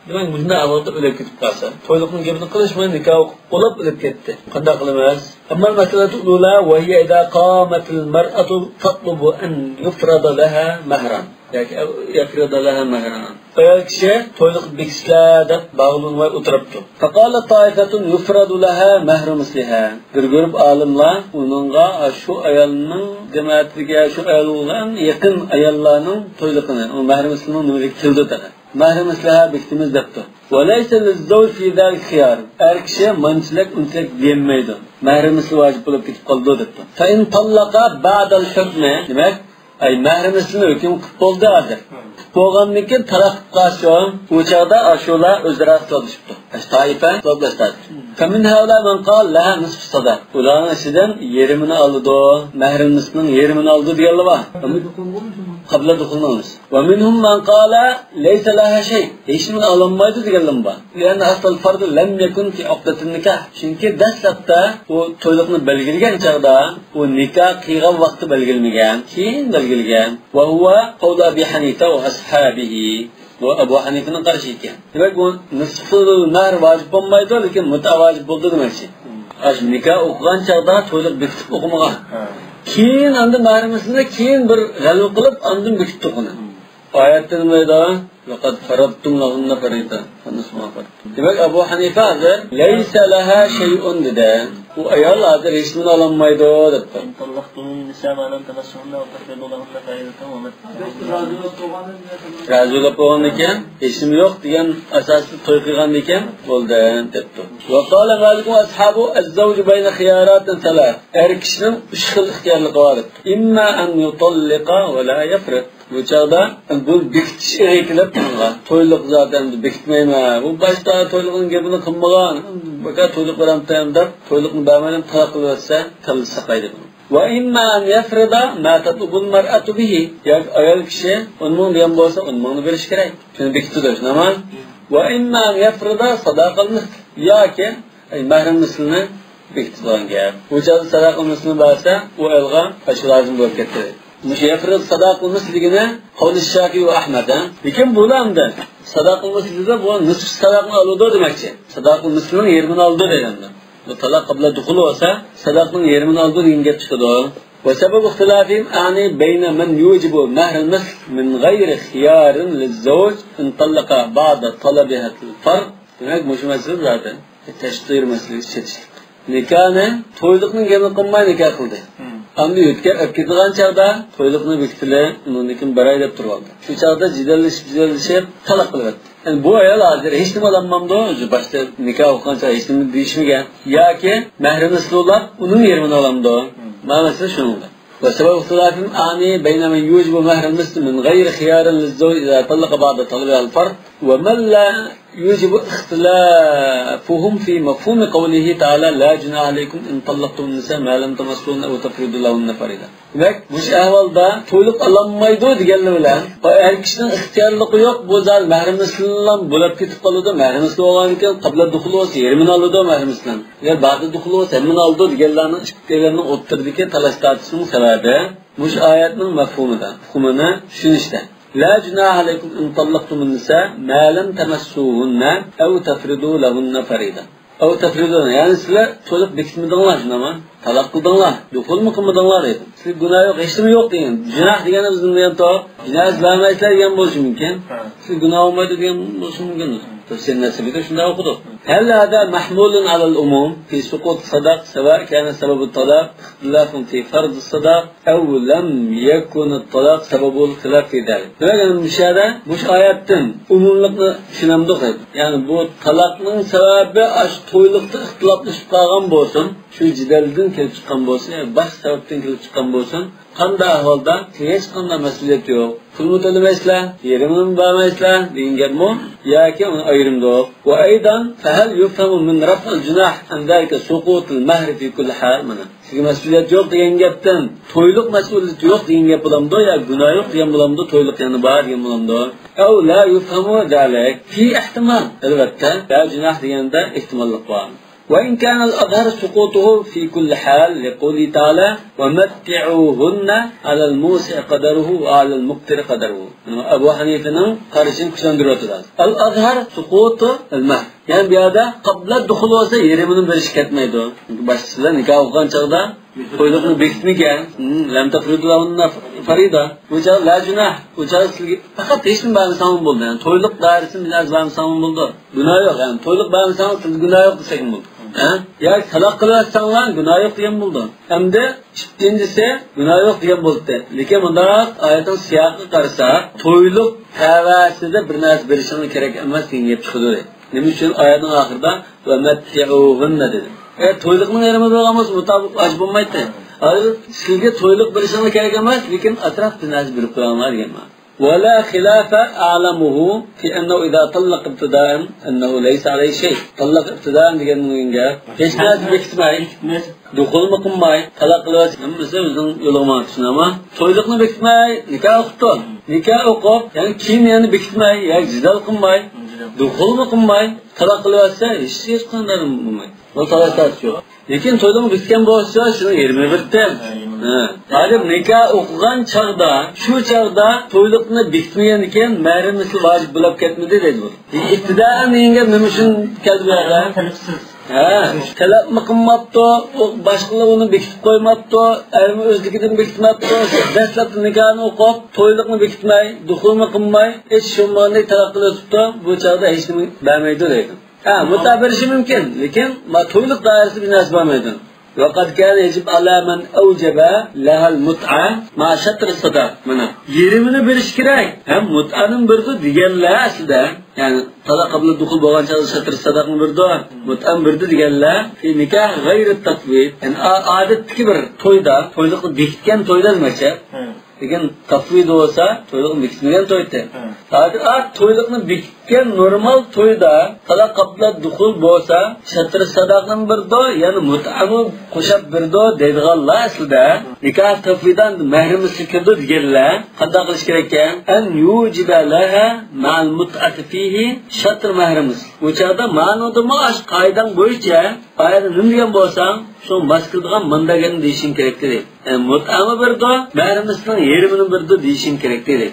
دېمەك، مۇشۇنداق ئەھۋالدا ئۆلۈپ كېتىپ قالسا، تويلۇقنىڭ گېپىنى قىلىشماي نىكاھ ئوقۇپ ئۆلۈپ كەتتى. قانداق قىلىمىز؟ أما المسألة الأولى وهي إذا قامت المرأة تطلب أن يفرض لها مهرا ياكى يفرض لها مهرا. ئايال كىشى تويلۇق بېكىتسىلە دەپ باغلىنىۋاي ئولتۇرۇپتۇ. فقالت طائفة يفرض لها مهر مثلها. بىر گۇرۇپ ئالىملار ئۇنىڭغا شۇ ئايالنىڭ جامائىتىگە، شۇ ئايالغا ئەڭ يېقىن ئاياللارنىڭ تويلۇقىنى، ئۇ مەھرىمىسلىنىڭ نېمىسىگە كېلىدۇ تېخى. مەھرىمىسلىھا بېكىتىمىز دەپتۇ. وليس للزوج في ذلك خيار. ئەر كىشى مانچىلىك، ئۇنچىلىك دېيەلمەيدۇ. مەھرىمىسلى ۋاجىپ بولۇپ كېتىپ قالىدۇ دەپتۇ. فإن طلق بعد الحكم، دېمەك، ئەي، مەھرىمىسلىنى ھۆكۈم قىلىپ بولدى ھازىر. قىلىپ بولغاندىن كېيىن تالاق قىلىپ قالسا، ئۇ چاغدا ئاشۇلار ئۆزئارا خىتابلىشىپتۇ. ئاشۇ تائىپە خىتابلاشتى. فمن هؤلاء من قال لها نصف الصداق. ئۇلارنىڭ ئىچىدىن يېرىمىنى ئالىدۇ، مەھرىمىسنىڭ يېرىمىنى ئالىدۇ دېگەنلەر بار. قبل دخول نامىز. ومنهم من قال ليس لها شيء. ھېچنېمىنى ئالالمايدۇ دېگەنلەرمۇ بار. لأن أصل الفرض لم يكن في عقدة النكاح. چۈنكى دەسلەپتە ئۇ تويلۇقنى بەلگىلىگەن چاغدا، ئۇ نىكاھ قىلغان ۋاقتى بەلگىلىمىگەن، كېيىن بەلگىلىگەن. وهو قول أبي حنيفة وأصحابه. بۇ ئەبۇ ھەنىفىنىڭ قارىشى ئىكەن. دېمەك، بۇ نىسفۇل مەھر ۋاجىپ بولمايدۇ، لېكىن مۇتئە ۋاجىپ بولىدۇ دېمەكچى. ئاشۇ نىكاھ ئوقۇغان چاغدا تويلۇق بېكىتىپ ئوقۇمىغان. كېيىن ئاندىن مەھرىمىسىنى كېيىن بىر غەلۋە قىلىپ، ئاندىن بېكىتتى ئۇنى. ئايەتتە نېمە دەيدۇ؟ لقد فرضتم لهن فريضة فنصف ما فرضتم. دېمەك، ئەبۇ ھەنىفە ھازىر ليس لها شيء دېدى. ئۇ ئايال ھازىر ھېچنېمىنى ئالالمايدۇ دەپتۇ. إن طلقتم النساء ما لم تمسوهن أو تفرضوا لهن فريضة ومتعوهن. رازى بولۇپ بولغاندىن كېيىن، ھېچنېمە يوق دېگەن ئاساستا توي قىلغاندىن كېيىن بولدى دەپتۇ. وقال مالك وأصحابه الزوج بين خيارات ثلاث. ئەر كىشىنىڭ ئۈچ خىل ئىختىيارلىقى بار دەپتۇ. إما أن يطلق ولا يفرض. بۇ چاغدا بۇ بېكىتىش ئېغى كېلىپ قالغان. تويلۇق زادى ئەمدى بېكىتمەيمەن. بۇ باشتا تويلۇقنىڭ گېپىنى قىلمىغان. بەكەر تويلۇق بېرەمتىم دەپ تويلۇقنى بەرمەيدىغان تالاق قىلىۋەتسە كاللىسى ساقايدۇ. وإما أن يفرض ما تطلب المرأة به. ياكى ئايال كىشى ئون مىڭ دېگەن بولسا ئون مىڭنى بېرىش كېرەك. شۇنى بېكىتىدۇ، شۇنداقمۇ؟ وإما أن يفرض صداق المثل. ياكى ئەي، مەھرىم مىسلىنى بېكىتىدىغان گەپ. بۇ چاغدا ساداقىل مىسلىنى بەرسە، ئۇ ئايالغا ئاشۇ لازىم بولۇپ كەتتى. مۇشۇ يەپرىز ساداقىل مىسل دېگىنى قەۋلى شافىئى ۋە ئەھمەد، ھە؟ لېكىن بۇلار ئەمدى ساداقىل مىسل دېسە، بۇ نىسف ساداقنى ئالىدۇ دېمەكچى. ساداقىل مىسلنىڭ يېرىمىنى ئالىدۇ دەيدۇ ئەمدى. بۇ تالاق قابلا دۇخۇل بولسا، ساداقنىڭ يېرىمىنى ئالىدۇ دېگەن گەپ چىقىدۇ. وسبب اختلافهم أعني بين من يوجب مهر المثل من غير خيار للزوج إن طلق بعد طلبها الفرض. دېمەك، مۇشۇ مەسىلە زادى تەشۋىق مەسىلىسى چېتىشلىق. نىكاھنى تويلۇقنىڭ گېپىنى قىلماي نىكاھ قىلدى. ئەمدى ئۆتكە-، ئۆتكۈزىدىغان چاغدا تويلۇقنى بېكىتىلى، ئۇنىڭدىن كېيىن بېرەي دەپ تۇرۇۋالدى. شۇ چاغدا جېدەللىشىپ، جېدەللىشىپ تالاق قىلىۋەتتى. يەنى بۇ ئايال ھازىر ھېچنېمە ئالالمامدۇ؟ ئۆزى باشتا نىكاھ ئوقۇغان چاغدا ھېچنېمە دېيىشمىگەن. ياكى مەھرىنى سىلىۋاپ، ئۇنىڭ يېرىمىنى ئالامدۇ؟ مانا مەسىلە شۇنىڭدا. وسبب اختلافهم أعني بين من يوجب مهر المثل من غير خيار للزوج إذا طلق بعد طلبها الفرض ومن لا يوجب اختلافهم في مفهوم قوله تعالى: لا جناح عليكم إن طلقتم النساء ما لم تمسوهن أو تفرضوا لهن فريضة. دېمەك، مۇشۇ ئەھۋالدا تويلۇق ئالالمايدۇ دېگەنلىرى بىلەن، ئەر كىشىنىڭ ئىختىيارلىقى يوق، بۇ زادى مەھرىمىسى بىلەن بولۇپ كېتىپ قالىدۇ، مەھرىمىسى بولغاندىكىن قابلا دۇخۇل بولسا يېرىمىنى ئالىدۇ مەھرىمىسى بىلەن. يا بەزى دۇخۇل بولسا ھەممىنى ئالىدۇ دېگەنلەرنىڭ ئىككىيلەننىڭ ئوتتۇرىدىكى تالاش تارتىشىنىڭ سەۋەبى مۇشۇ ئايەتنىڭ مەفھۇمىدا، ئۇقۇمىنى چۈشىنىشتە. لا جناح عليكم إن طلقتم النساء ما لم تمسوهن أو تفرضوا لهن فريضة. ئەۋ تەفرىدۇ، يەنى سىلەر تولۇق بېكىتمىدىڭلار، شۇنداقمۇ؟ تالاق قىلدىڭلار، دۇخۇلمۇ قىلمىدىڭلار دەيدۇ. سىلەرگە گۇناھ يوق، ھېچنېمە يوق دېگەن. جۇناھ دېگەننى بىز نېمە دېگەن توغرا؟ جۇناھ بەرمەيسىلەر دېگەن بولۇشى مۇمكىن. ھە. سىلەرگە گۇناھ بولمايدۇ دېگەن بولۇشى مۇمكىن. تەفسىر نەسىبىدە شۇنداق ئوقۇدۇق. هل هذا محمول على العموم في سقوط الصداق سواء كان سبب الطلاق اختلاف في فرض الصداق أو لم يكن الطلاق سبب الخلاف في ذلك. دېمەك، يەنى مۇشۇ يەردە مۇشۇ ئايەتتىن ئومۇملۇقنى چۈشىنەمدۇق دەيدۇ. يەنى بۇ تالاقنىڭ سەۋەبى ئاشۇ تويلۇقتا ئىختىلاپلىشىپ قالغان بولسۇن، شۇ جېدەلدىن كېلىپ چىققان بولسۇن، يا باشقا سەۋەبتىن كېلىپ چىققان بولسۇن، قانداق ئەھۋالدا سىلەرگە ھېچقانداق مەسئۇلىيەت يوق. پۇلمۇ تۆلىمەيسىلەر، يېرىمىنىمۇ بەرمەيسىلەر دېگەن گەپمۇ ياكى ئۇنى ئايرىمدۇق؟ وأيضا فهل يفهم من رفع الجناح عن ذلك سقوط المهر في كل حال؟ مانا. سىزگە مەسئۇلىيەت يوق دېگەن گەپتىن تويلۇق مەسئۇلىيىتى يوق دېگەن گەپ بولامدۇ يا گۇناھ يوق دېگەن بولامدۇ، تويلۇق يەنە بار دېگەن بولامدۇ؟ أو لا يفهم ذلك في احتمال، ئەلۋەتتە، لا جۇناھ دېگەندە ئېھتىماللىق بار. وإن كان الأظهر سقوطه في كل حال لقوله تعالى: ومتعوهن على الموسع قدره وعلى المقتر قدره. ئەبۇ ھەنىفىنىڭ قارىشىنى كۈچلەندۈرۈۋاتىدۇ. الأظهر سقوط المهر. يەنى بۇ يەردە قابلا دۇخۇل بولسا يېرىمىنى بېرىشكە كەتمەيدۇ. چۈنكى باشقىسى بىلەن نىكاھ ئوقۇغان چاغدا تويلۇقنى بېكىتمىگەن. لم تفرضوا لهن فريضة. بۇ چاغدا لا جۇناھ. بۇ چاغدا سىلەرگە پەقەت ھېچنېمە بەرمىسەڭمۇ بولىدۇ. يەنى تويلۇق دائىرىسىدىن بىر نەرسە بەرمىسەڭمۇ بولىدۇ. گۇناھ يوق. يەنى تويلۇق بەرمىسەڭلار سىلەردە گۇناھ يوق دېسەكمۇ بولىدۇ. ھە؟ ياكى تالاق قىلىۋەتسەڭلار گۇناھ يوق دېگەن بولىدۇ. ئەمدى ئىككىنچىسى گۇناھ يوق دېگەن بولدى. لېكىن مۇنداق ئايەتنىڭ سىياقىغا قارىساق، تويلۇق تەۋەسىدە بىر نەرسە بېرىشىڭلار كېرەك ئەمەس دېگەن گەپ چىقىدۇ. نېمە ئۈچۈن ئايەتنىڭ ئاخىرىدا ۋە مەتتىئۇھۇننە دېدى؟ ئە، تويلۇقنىڭ يېرىمى بولغان بولسا، مۇتابىق ۋاجىپ بولمايتتى. ھازىر سىلەرگە تويلۇق بېرىشىڭلار كېرەك ئەمەس، لېكىن ئەتراپ بىر نەرسە بېرىپ قويۇڭلار دېگەن مانا. ولا خلاف أعلمه في أنه إذا طلق ابتداء أنه ليس عليه شيء. تاللاق ئىبتىدائەن دېگەننىڭ گەپ. ھېچ نەرسە بېكىتمەي، دۇخۇلمۇ قىلماي، تالاق قىلىۋەتسە ھەممىسى ئۆزىنىڭ يولىغا ماڭىدۇ، شۇنداقمۇ؟ تويلۇقنى بېكىتمەي، نىكاھ ئوقۇپتۇ. نىكاھ ئوقۇپ، يەنى كېيىن يەنە بېكىتمەي، يا جېدەل قىلماي، دۇخۇلمۇ قىلماي، تالاق قىلىۋەتسە ھېچ، ھېچقانداق بولمايدۇ. بۇ تالاش تارتىش يوق. لېكىن تويلۇقنى بېكىتكەن بولسا، شۇنىڭ يېرىمى بېرىدۇ. ھە. ھازىر نىكاھ ئوقۇغان چاغدا، شۇ چاغدا تويلۇقنى بېكىتمىگەندىكىن، مەھرىمىسى ۋاجىپ بولۇپ كەتمىدى دەيدۇ. ئىبتىدائەن دېگەن گەپ نېمە ئۈچۈن كەلدى بۇ يەردە؟ تەلەپسىز. ھە، تەلەپمۇ قىلماپتۇ، ئۇ باشقىلار ئۇنى بېكىتىپ قويماپتۇ، ئەرمۇ ئۆزلۈكىدىن بېكىتمەپتۇ. دەسلەپتە نىكاھنى ئوقۇپ، تويلۇقنى بېكىتمەي، دۇخۇلمۇ قىلماي، ھېچ ئىش بولمىغاندەك تالاق قىلىۋېتىپتۇ، بۇ چاغدا ھېچنېمە بەرمەيدۇ دەيدۇ. ھە، مۇتئا بېرىشى مۇمكىن، لېكىن ما تويلۇق دائىرىسىدە بىر نەرسە بەرمەيدۇ. وقد كان يجب على من أوجب لها المتعة مع شطر الصداق. مانا، يېرىمىنى بېرىش كېرەك. ھەم مۇتئانىمۇ بېرىدۇ دېگەنلەر ئەسلىدە. يەنى، تالاق قابلا دۇخۇل بولغان چاغدا شەتر ساداقنى بېرىدۇ، مۇتئانى بېرىدۇ دېگەنلەر. في نكاح غير التفويض. يەنى، ئا-، ئادەتتىكى بىر تويدا، تويلۇقنى بېكىتكەن تويدا دېمەكچى. لېكىن تەفۋىد بولسا تويلۇقنى بېكىتمىگەن تويدى. ھە. ھازىر ئا تويلۇقنى بېكىتكەن نورمال تويدا تالاق قابلا دۇخۇل بولسا، شەتر ساداقنى بېرىدۇ، يەنە مۇتئەمۇ قوشاپ بېرىدۇ دەيدىغانلار ئەسلىدە نىكاھ تەفۋىددا مەھرىمىسى كىرىدۇ دېگەنلەر قانداق قىلىش كېرەككەن؟ أن يوجب لها مع المتعة فيه شطر مهر المثل. ئۇ چاغدا مانىڭدىمۇ ئاشۇ قائىدەڭ بويىچە، قائىدە نېمە دېگەن بولساڭ، شۇ ماس كېلىدىغان مۇنداق گەپنى دېيىشىڭ كېرەك دېدى. يەنى مۇتئەمۇ بېرىدۇ، مەھرىمىسىنىڭ يېرىمىنى بېرىدۇ دېيىشىڭ كېرەك دېدى.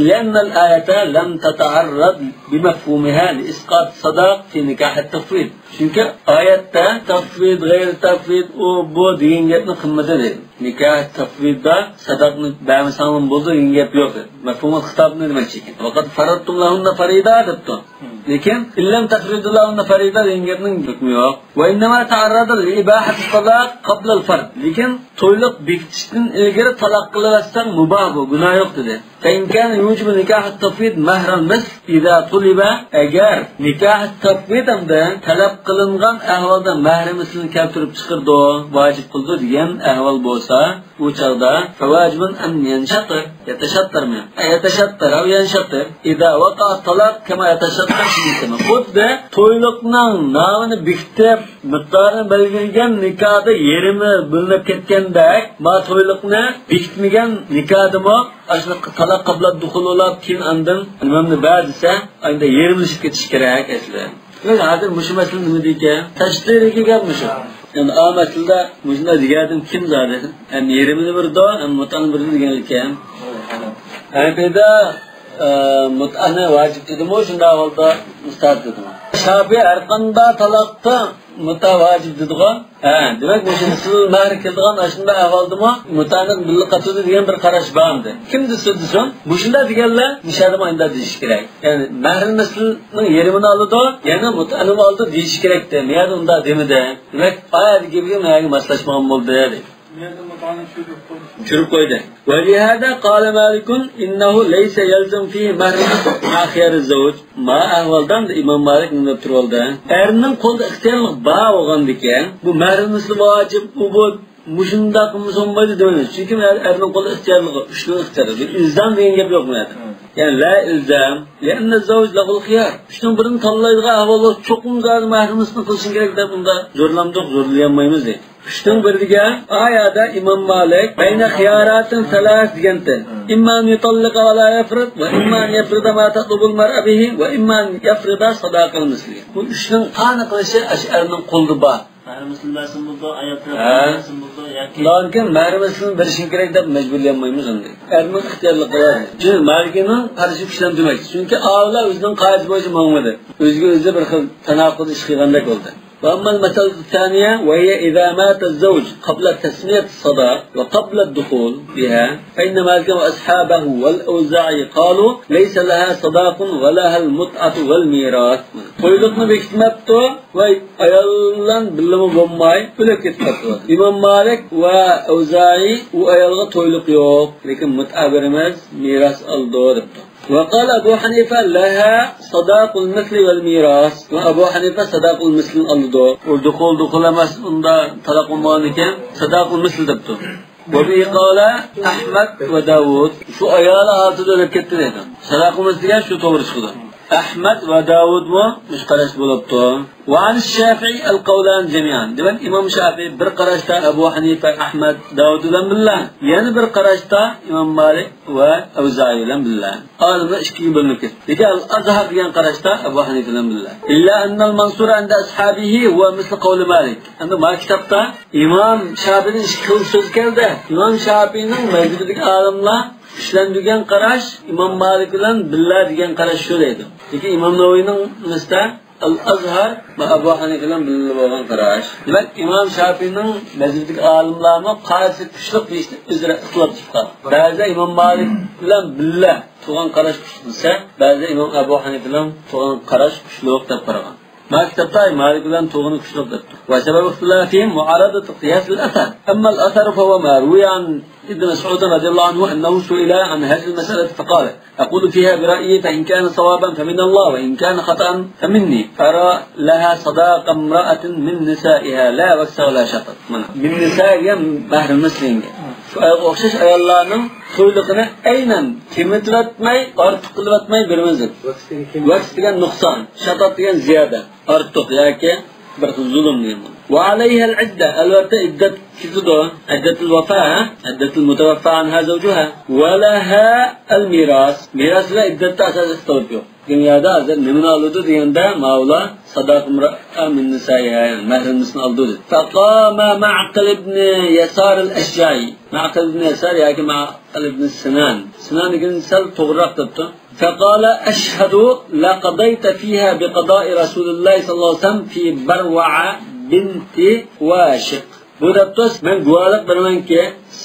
لأن الآية لم تتعرض بمفهومها لإسقاط الصداق في نكاح التفويض. چۈنكى ئايەتتە تەفۋىد، غەيرى تەفۋىد، ئۇ، بۇ دېگەن گەپنى قىلمىدى دېدى. نىكاھ تەفۋىددا ساداقنى بەرمىسەڭلارمۇ بولىدۇ دېگەن گەپ يوق دېدى. مەفھۇمۇل خىتابنى دېمەكچى ئىكەن. ۋەقەد فەرەزتۇم لەھۇننە فەرىدا دەپتۇ. لېكىن، إن لم تفرضوا لهن فريضة دېگەن گەپنىڭ ھۆكمى يوق. وإنما تعرض لإباحة الطلاق قبل الفرض. لېكىن، تويلۇق بېكىتىشتىن ئىلگىرى تالاق قىلىۋەتسەڭ مۇباھ بۇ، گۇناھ يوق دېدى. فإن كان يوجب نكاح التفويض مهر المثل إذا طلب. ئەگەر نىكاھ تەفۋىد ھەمدە تەلەپ قىلىنغان ئەھۋالدا مەھرىمىسىنى كەلتۈرۈپ چىقىرىدۇ، ۋاجىپ قىلىدۇ دېگەن ئەھۋال بولسا، ئۇ چاغدا فواجب أن ينشطر، يتشطرمۇ؟ يتشطر أو ينشطر. إذا وقع الطلاق كما يتشطر في النكاح. خۇددى تويلۇقنىڭ نامىنى بېكىتىپ، مىقدارىنى بەلگىلىگەن نىكاھدا يېرىمى بۆلۈنۈپ كەتكەندەك، ما تويلۇقنى بېكىتمىگەن نىكاھدىمۇ ئاشۇنداق تالاق قابلا دۇخۇل بولۇپ، كېيىن ئاندىن نېمەمنى بەر دېسە، ئاندىن يېرىملىشىپ كېتىش كېرەك ئەسلى. بىز ھازىر مۇشۇ مەسىلە نېمە دېيىكەن؟ تەشتىرىگە گەپ مۇشۇ. يەنى ئا مەسىلىدە مۇشۇنداق دېگەندىم كىم زادى؟ ھەم يېرىمىنى بېرىدۇ، ھەم مۇتئەنى بېرىدۇ دېگەن ئىكەن. ھەنەپىيدە، ئە، مۇتئەنى ۋاجىپ دېدىمۇ، شۇنداق ئەھۋالدا مۇستەھەب دېدىمۇ؟ شاپىئى ھەر قانداق تالاقتا مۇتئە ۋاجىپ دېدىغۇ. ھە، دېمەك، مۇشۇ نىسفۇل مەھر كېلىدىغان ئاشۇنداق ئەھۋالدىمۇ مۇتئەنى بىللە قاتىدۇ دېگەن بىر قاراش بار ئىدى. كىم دېسە دېسۇن، مۇشۇنداق دېگەنلەر مۇشۇ يەردىمۇ ئاينىدا دېيىشى كېرەك. يەنى مەھرىل مىسلىنىڭ يېرىمىنى ئالىدۇ، يەنە مۇتئەنىمۇ ئالىدۇ دېيىشى كېرەكتى. مۇ يەردە ئۇنداق دېمىدى. دېمەك، ئايەتتىكى گېپىگە مۇ يەرگە ماسلاشمىغان بولدى دېدى. بۇ يەردە مۇتئەنى چۈشۈرۈپ قويدى. چۈشۈرۈپ قويدى. ولهذا قال مالك إنه ليس يلزم فيه مهر مع خيار الزوج. ما ئەھۋالدا ئىمام مالىك نېمە دەپ تۇرۇۋالدى؟ ئەرنىڭ قولىدا ئىختىيارلىق بار بولغاندىكىن، بۇ مەھرىل مىسلى ۋاجىپ، ئۇ بۇ مۇشۇنداق قىلمىسا بولمايدۇ دېمەيمىز. چۈنكى ئەر، ئەرنىڭ قولىدا ئىختىيارلىقى، ئۈچنىڭ ئىختىيارى. بىر ئىلزام دېگەن گەپ يوق بۇ يەردە. يەنى لا ئىلزام، لأن الزوج له الخيار. ئۈچنىڭ بىرىنى تاللايدىغان ئەھۋال بولسا، چوقۇم زادى مەھرىل مىسلىنى قىلىشىڭ كېرەك دەپ ئۇنداق زورلامدۇق، زورلىيالمايمىز دەيدۇ. ئۈچتىن بىر دېگەن، ئايەتتە ئىمام مالىك بين خيارات ثلاث دېگەنتى. إما أن يطلق ولا يفرض، وإما أن يفرض ما تطلب المرأة به، وإما أن يفرض صداق المثل. بۇ ئۈچنىڭ قانى قىلىشى ئەرنىڭ قولىدا بار. مەھرىمىسىنى بەرسىمۇ بولىدۇ، ئايال تەرەپىنى ھە. بەرسىمۇ بولىدۇ ياكى ئۇنىڭدىن كېيىن مەھرىمىسىنى بېرىشىڭ كېرەك دەپ مەجبۇرلىيالمايمىز ئەمدى. ئەرنىڭ ئىختىيارلىقى بار. چۈنكى مالىكىنىڭ قارىشى كۈچلەندۈرمەكچى. چۈنكى ئاۋۇلار ئۆزىنىڭ قائىدىسى بويىچە ماڭمىدى. ئۆزىگە ئۆزى بىر خىل تاناقۇز ئىش قىلغاندەك بولدى. وأما المسألة الثانية وهي إذا مات الزوج قبل تسمية الصداق وقبل الدخول بها فإن مالكا وأصحابه والأوزاعي قالوا ليس لها صداق ولها المتعة والميراث. تويلۇقنى بېكىتمەپتۇ ۋە ئايال بىلەن بىللىمۇ بولماي ئۆلۈپ كېتىپ قاپتۇ. ئىمام مالىك ۋە ئەۋزائىي ئۇ ئايالغا تويلۇق يوق، لېكىن مۇتئە بېرىمىز، مىراس ئالىدۇ دەپتۇ. وقال أبو حنيفة لها صداق المثل والميراث. ۋە ئەبۇ ھەنىفە ساداقۇل مىسلىنى ئالىدۇ. ئۇ دۇخۇل، دۇخۇل ئەمەس، ئۇندا تالاق بولمىغاندىكىن ساداقۇل مىسل دەپتۇ. وبه قال أحمد وداود. شۇ ئايالى ھالىتىدە ئۆلۈپ كەتتى دەيدۇ. ساداقۇل مىسل دېگەن شۇ توغرا چىقىدۇ. ئەھمەد ۋە داۋۇدمۇ مۇشۇ قاراشتا بولۇپتۇ. وعن الشافعي القولان جميعا. دېمەك، ئىمام شافىئى بىر قاراشتا ئەبۇ ھەنىفە، ئەھمەد، داۋۇد بىلەن بىللە، يەنە بىر قاراشتا ئىمام مالىك ۋە ئەۋزائىي بىلەن بىللە. ئالىملار ئىككىگە بۆلۈنۈپ كەتتى. لېكىن ئەل-ئەزھەر دېگەن قاراشتا ئەبۇ ھەنىفە بىلەن بىللە. إلا أن المنصور عند أصحابه هو مثل قول مالك. ئەمدى ما كىتابتا ئىمام شافىئىنىڭ ئىككى خىل سۆزى كەلدى. ئىمام شافىئىنىڭ مەزھىپىدىكى ئالىملار كۈچلەندۈرگەن قاراش ئىمام مالىك بىلەن بىللە دېگەن قاراش شۇ دەيدۇ. لېكىن ئىمام نەۋەۋىنىڭ نېمىسىدە ئەل-ئەزھەر ۋە ئەبۇ ھەنىفە بىلەن بىللە بولغان قاراش. دېمەك، ئىمام شافىئىنىڭ مەزھىپىدىكى ئالىملارمۇ قايسى كۈچلۈك دېيىشتە ئۆزئارا ئىختىلاپ چىققان. بەزى ئىمام مالىك بىلەن بىللە تۇرغان قاراش كۈچلۈك دېسە، بەزى ئىمام ئەبۇ ھەنىفە بىلەن تۇرغان قاراش كۈچلۈك دەپ قارىغان. ما كىتابتا مالىك بىلەن تۇرغىنى كۈچلۈك دەپتۇ. وسبب اختلافهم معارضة القياس للأثر. أما الأثر فهو ما روي عن ابن مسعود رضي الله عنه أنه سئل عن هذه المسألة فقال: أقول فيها برأيي فإن كان صوابا فمن الله وإن كان خطأ فمني. أرى لها صداق امرأة من نسائها لا وكس ولا شطر. مانا. من نسائها دېگەن مەھرىمى سىلىنگەن. شۇ ئايالغا ئوخشاش ئاياللارنىڭ تويلۇقىنى ئەينەن كېمىتىۋەتمەي، ئارتۇق قىلىۋەتمەي بېرىمىز دېدى. ۋەكس دېگەن نۇقسان، شاتات دېگەن زىيادە، ئارتۇق ياكى بىر خىل زۇلۇم دېگەن مانا. وعليها العدة، ئەلۋەتتە ئىددەت كېتىدۇ. عدة الوفاة، عدة المتوفى عنها زوجها. ولها الميراث، مىراس بىلەن ئىددەتتە ئاساسىي ئىختىلاپ يوق. دۇنيادا ھازىر نېمىنى ئالىدۇ دېگەندە، ماۋۇلار صداق امرأة من نسائها، يەنى مەھرىمىسىنى ئالىدۇ دېدى. فقام معقل بن يسار الأشجعي. مەقىل ئىبن يەسار ياكى مەقىل ئىبن سىنان. سىنان دېگىنى سەل توغرىراق دەپتۇ. فقال أشهد لقضيت فيها بقضاء رسول الله صلى الله عليه وسلم في بروعة بنت واشق. بۇ دەپتۇ، مەن گۇۋاھلىق بېرىمەنكى،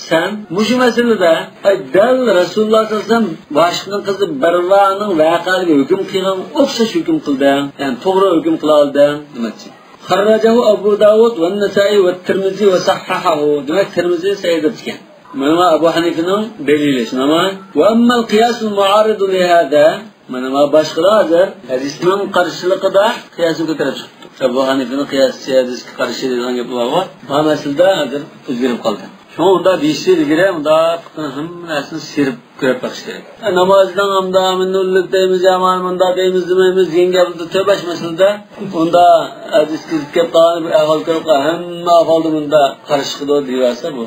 سەن مۇشۇ مەسىلىدە، ئەي، دەل رەسۇلۇللاھ سەللەللاھۇ ئەلەيھى ۋەسەللەم ۋاشىقنىڭ قىزى بەرۋانىڭ ۋەقەلىكى ھۆكۈم قىلغانغا ئوخشاش ھۆكۈم قىلدىڭ، يەنى توغرا ھۆكۈم قىلالدىڭ دېمەكچى. خرجه أبو داود والنسائي والترمذي وصححه. دېمەك، تىرمىزى سەھىھ دەپتىكەن. مانا ئەبۇ ھەنىفىنىڭ دەلىلى شۇنداقمۇ؟ وأما القياس المعارض لهذا، مانا ما باشقىلار ھازىر ھەدىسنىڭ قارشىلىقىدا قىياسنى كۆتۈرۈپ چىقىپتۇ. ئەبۇ ھەنىفىنىڭ قىياسى ھەدىسكە قارشى دېگەن گەپ بارغۇ، ما مەسىلىدە ھازىر ئۆزگىرىپ قالدى. شۇڭا ئۇنداق دېيىشى ئىلگىرى ئۇنداق پىقىنىڭ ھەممە نەرسىنى سىيرىپ كۆرۈپ بېقىش كېرەك. نامازنىڭ ئامدا مىننى ئۈنلۈك دەيمىز، يامان مۇنداق دەيمىز دېمەيمىز دېگەن گەپنى تۆت بەش مەسىلىدە ئۇنداق ھەدىس كېلىپ قالغان بىر ئەھۋال كۆرۈپ قالغان، ھەممە ئەھۋالدا مۇنداق قارشى چىقىدۇ دېيىۋەرسە بۇ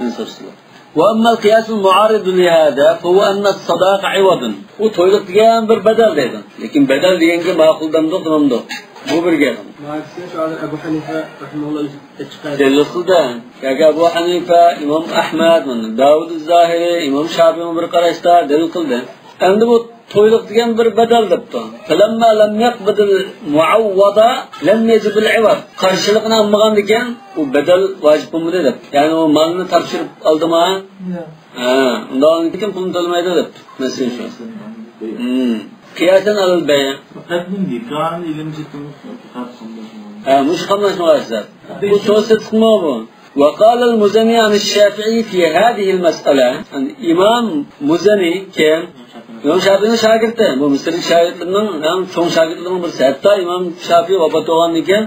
ئىنساپسىزلىق. وأما القياس المعارض لهذا فهو أن الصداق عوض. ئۇ تويلۇق دېگەن بىر بەدەل دەيدۇ. لېكىن بەدەل دېگەنگە ماقۇل دەمدۇق، دېمەمدۇق. بۇ بىر گەپ. مۇھەددىسنى شۇ ھازىر ئەبۇ ھەنىفە رەھىمەھۇللاھ ئۆزى ئېچىقلاپ دەلىل قىلدى. ياكى ئەبۇ ھەنىفە، ئىمام ئەھمەد، داۋۇد زاھىرى، ئىمام شافىئىمۇ بىر قاراشتا دەلىل قىلدى. ئەمدى بۇ تويلۇق دېگەن بىر بەدەل دەپتۇ. فلما لم يقبض المعوض لم يجب العوض. قارشىلىقنى ئالمىغاندىكىن ئۇ بەدەل ۋاجىپ بولمىدى دەپ. يەنى ئۇ مالنى تاپشۇرۇپ ئالدىما؟ ياق. ھە، ئۇنداق كىم پۇلنى تۆلىمەيدۇ دەپتۇ. مەسىلە شۇ. ھىم. قىياسەن ئەلەل بەيئ. فەقەت بۇ نىكاھنى ئېلىمىز ئېيتقان فەقەت قىلماس. ھە، مۇشۇ قاملاشمىغان ئىشلار. بۇ سوت سېتىقمۇ بۇ؟ وقال المزني عن الشافعي في هذه المسألة. ئىمام مۇزەنى كىم؟ ئىمام شافىئىنىڭ شاگىرتى. بۇ مىسىردىكى شاگىرتلىرىنىڭ ئەڭ چوڭ شاگىرتلىرىنىڭ بىرسى. ھەتتا ئىمام شافىئى ۋاپات بولغاندىن كېيىن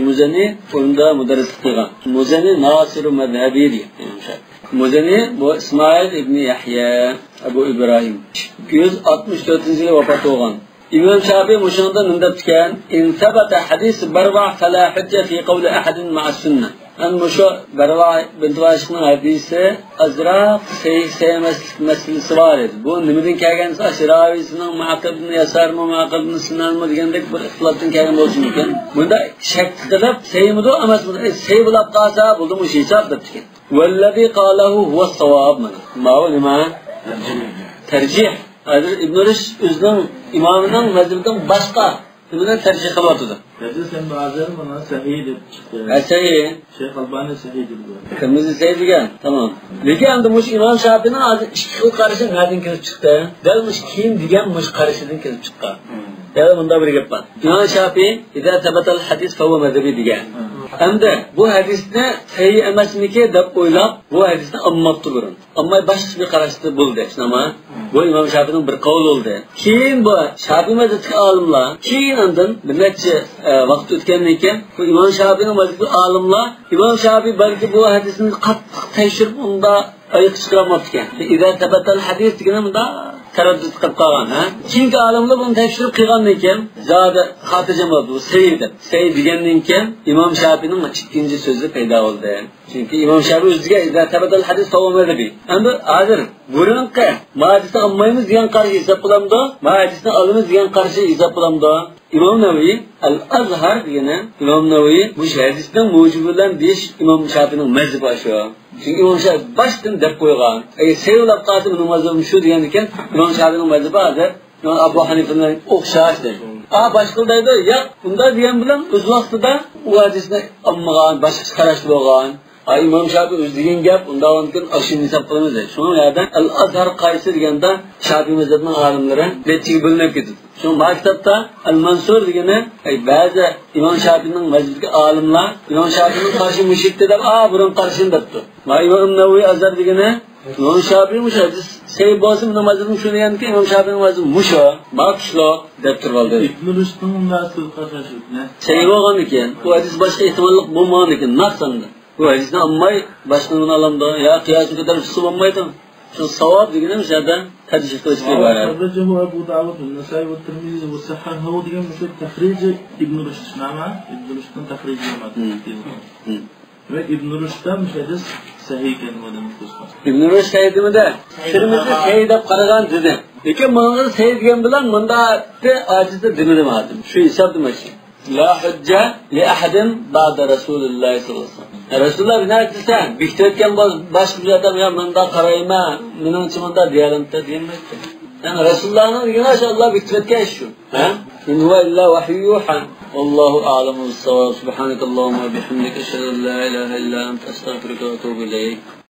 مۇزەنى ئورنىدا مۇدەررىسلىك قىلغان. مۇزەنى ناسىرۇ مەزھەبى دېگەن ئىمام شافىئى. مۇزەنى بۇ ئىسمائىل ئىبنى يەھيا ئەبۇ ئىبراھىم. ئىككى يۈز ئاتمىش تۆتىنچى يىلى ۋاپات بولغان. ئىمام شافىئى مۇشۇنىڭدا نېمە دەپتىكەن؟ إن ثبت حديث بروعة فلا حجة في قول أحد مع السنة. ئەنە مۇشۇ بەرۋا بىنت ۋاشىقنىڭ ھەدىسى ئازراق سەھىھ، سەھىھ ئەمەسلىك مەسىلىسى بار ئىدى. بۇ نېمىدىن كەلگەن دېسە، ئاشۇ راۋىسىنىڭ مەقىل ئىبن يەسارمۇ، مەقىل ئىبن سىنانمۇ دېگەندەك بىر ئىختىلاپتىن كەلگەن بولۇشى مۇمكىن. بۇندا شەك قىلىپ، سەھىھمىدۇ، ئەمەسمىدۇ؟ ئەي، سەھىھ بولاپ قالسا، بولدى، مۇشۇ ھېساب دەپتىكەن. والذي قاله هو الصواب، مانا. ماۋۇ نېمە؟ تەرجىھ. ھازىر ئىبن رۇشد ئۆزىنىڭ ئىمامىنىڭ مەزھىپىدىن باشقا نېمىنى تەرجىھ قىلىۋاتىدۇ؟ تەرجىھ سەن ھازىر بۇنى سەھىھ دەپ چىقتى. ھە، سەھىھ. شەيخ ئالبانى سەھىھ دېدى. تىرمىزى سەھىھ دېگەن. تامام. لېكىن ئەمدى مۇشۇ ئىمام شافىئىنىڭ ھازىر ئىككى خىل قارىشى نەدىن كېلىپ چىقتى؟ دەل مۇشۇ كېيىن دېگەن مۇشۇ قارىشىدىن كېلىپ چىققان. دەل مۇنداق بىر گەپ بار. ئىمام شافىئى إذا ثبت الحديث فهو مذهبي دېگەن. ئەمدى بۇ ھەدىسنى سەھىھ ئەمەسمىكى دەپ ئويلاپ، بۇ ھەدىسنى ئالماپتۇ بۇرۇن. ئالماي باشقىچە بىر قاراشتا بولدى، شۇنداقمۇ؟ بۇ ئىمام شافىئىنىڭ بىر قەۋلى بولدى. كېيىن بۇ شافىئىي مەزھەپتىكى ئالىملار، كېيىن ئاندىن بىر نەچچە، ئە، ۋاقىت ئۆتكەندىن كېيىن، بۇ ئىمام شافىئىنىڭ مەزھىپىدىكى ئالىملار، ئىمام شافىئى بەلكى بۇ ھەدىسنى قاتتىق تەكشۈرۈپ، ئۇنداق ئايىغقا چىقىرالماپتىكەن. إذا ثبت الحديث دېگىنى مۇنداق تەرەددۇت قىلىپ قالغان، ھە؟ كېيىنكى ئالىملار بۇنى تەكشۈرۈپ قىلغاندىن كېيىن، زادى خاتىرجەم بولدى، بۇ سەھىھ دەپ. سەھىھ دېگەندىن كېيىن، ئىمام شافىئىنىڭ ئىككىنچى سۆزى پەيدا بولدى. چۈنكى ئىمام شافىئى ئۆزىگە إذا ثبت الحديث فهو مذهبي. ئەمدى ھازىر بۇرۇنقى ما ھەدىسنى ئالمايمىز دېگەن قارىشى ھېساب قىلامدۇ؟ ما ھەدىسنى ئالىمىز دېگەن قارىشى ھېساب قىلامدۇ؟ ئىمام نەۋەۋى، ئەل ئەزھەر دېگىنى، ئىمام نەۋەۋى مۇشۇ ھەدىسنىڭ مۇجىبى بىلەن دېيىش ئىمام شافىئىنىڭ مەزھىپى شۇ. چۈنكى ئىمام شافىئى باشتىن دەپ قويغان. ئەگەر سەھىھ بولاپ قالسا مېنىڭ مەزھىپىم شۇ دېگەندىكىن، ئىمام شافىئىنىڭ مەزھىپى ھازىر ئەبۇ ھەنىفە بىلەن ئوخشاش دەيدۇ. ئا، باشقىلار دەيدۇ، ياق، ئۇنداق دېگەن بىلەن ئۆز ۋاقتىدا ئۇ ھەدىسنى ئالمىغان، باشقىچە قاراشتا بولغان. ئا، ئىمام شافىئى ئۆزى دېگەن گەپ، ئۇنداق بولغاندىكىن ئاشۇنى ھېساب قىلىمىز دەيدۇ. شۇنىڭ يەردە ئەل ئەزھەر قايسى دېگەندە شافىئىي مەزھەپنىڭ ئالىملىرى نەچچىگە بۆلۈنۈپ كېتىدۇ. شۇڭا ما كىتابتا ئەل مەنسۇر دېگىنى، ئەي، بەزى ئىمام شافىئىنىڭ مەزھىپىدىكى ئالىملار ئىمام شافىئىنىڭ قارىشى مۇشۇ ئىدى دەپ، ئا، بۇرۇن قارىشىنى دەپتۇ. ما ئىمام نەۋەۋى ئەزھەر دېگىنى، ئىمام شافىئى مۇشۇ ھەدىس سەھىھ بولسا مېنىڭ مەزھىپىم شۇ دېگەندىكىن، ئىمام شافىئىنىڭ مەزھىپى مۇشۇ، ما كۈچلۈك دەپ تۇرۇۋالدى. ئىبن رۇشدنىڭ مۇناسىۋىتى قانداق؟ سەھىھ بولغاندىكىن، بۇ ھەدىس باشقا ئېھتىماللىق بولمىغاندىكىن، ناق ساندا. ھەدىسنى ئالماي باشقىنى ئالامدۇ؟ يا قىياسىغا كۆتۈرۈپ چىقسا بولمايدۇ. شۇ ساۋاب دېگىنىم شۇ يەردە تەرجىھ قىلىشقا ئىبارەت. أخرجه أبو داود والنسائي والترمذي وصححه دېگەن بۇ تەخرىج ئىبن رۇشد، نامە ئىبن رۇشدنىڭ تەخرىجى. دېمەك، ئىبن رۇشدتىن ھەدىس سەھىھ ئىكەن بۇ دېمەك. ئىبن رۇشد سەھىھ دېمىدى. تىرمىزى سەھىھ دەپ قارىغان دېدى. لېكىن ماڭا سەھىھ دېگەن بىلەن مۇنداق ئاجىز دېمىدىم ئادەم. شۇ ھېسابتا ماشىنا. لا حجة لأحد بعد رسول الله صلى الله عليه وسلم. رەسۇلۇللا بىر نەرسە دېسە، بېكىتىۋەتكەن بول-، باشقا بىر ئادەم، يا مۇنداق قارايمەن، مېنىڭچە مۇنداق دېيەلەمتى دېيەلمەيدۇ. يەنى رەسۇلۇللانىڭ دېگىنى شۇ، ئاللا بېكىتىۋەتكەن ئىش شۇ. ھە؟ إن هو إلا وحي يوحى. والله أعلم بالصواب. سبحانك اللهم وبحمدك، أشهد أن لا إله إلا أنت، أستغفرك وأتوب إليك.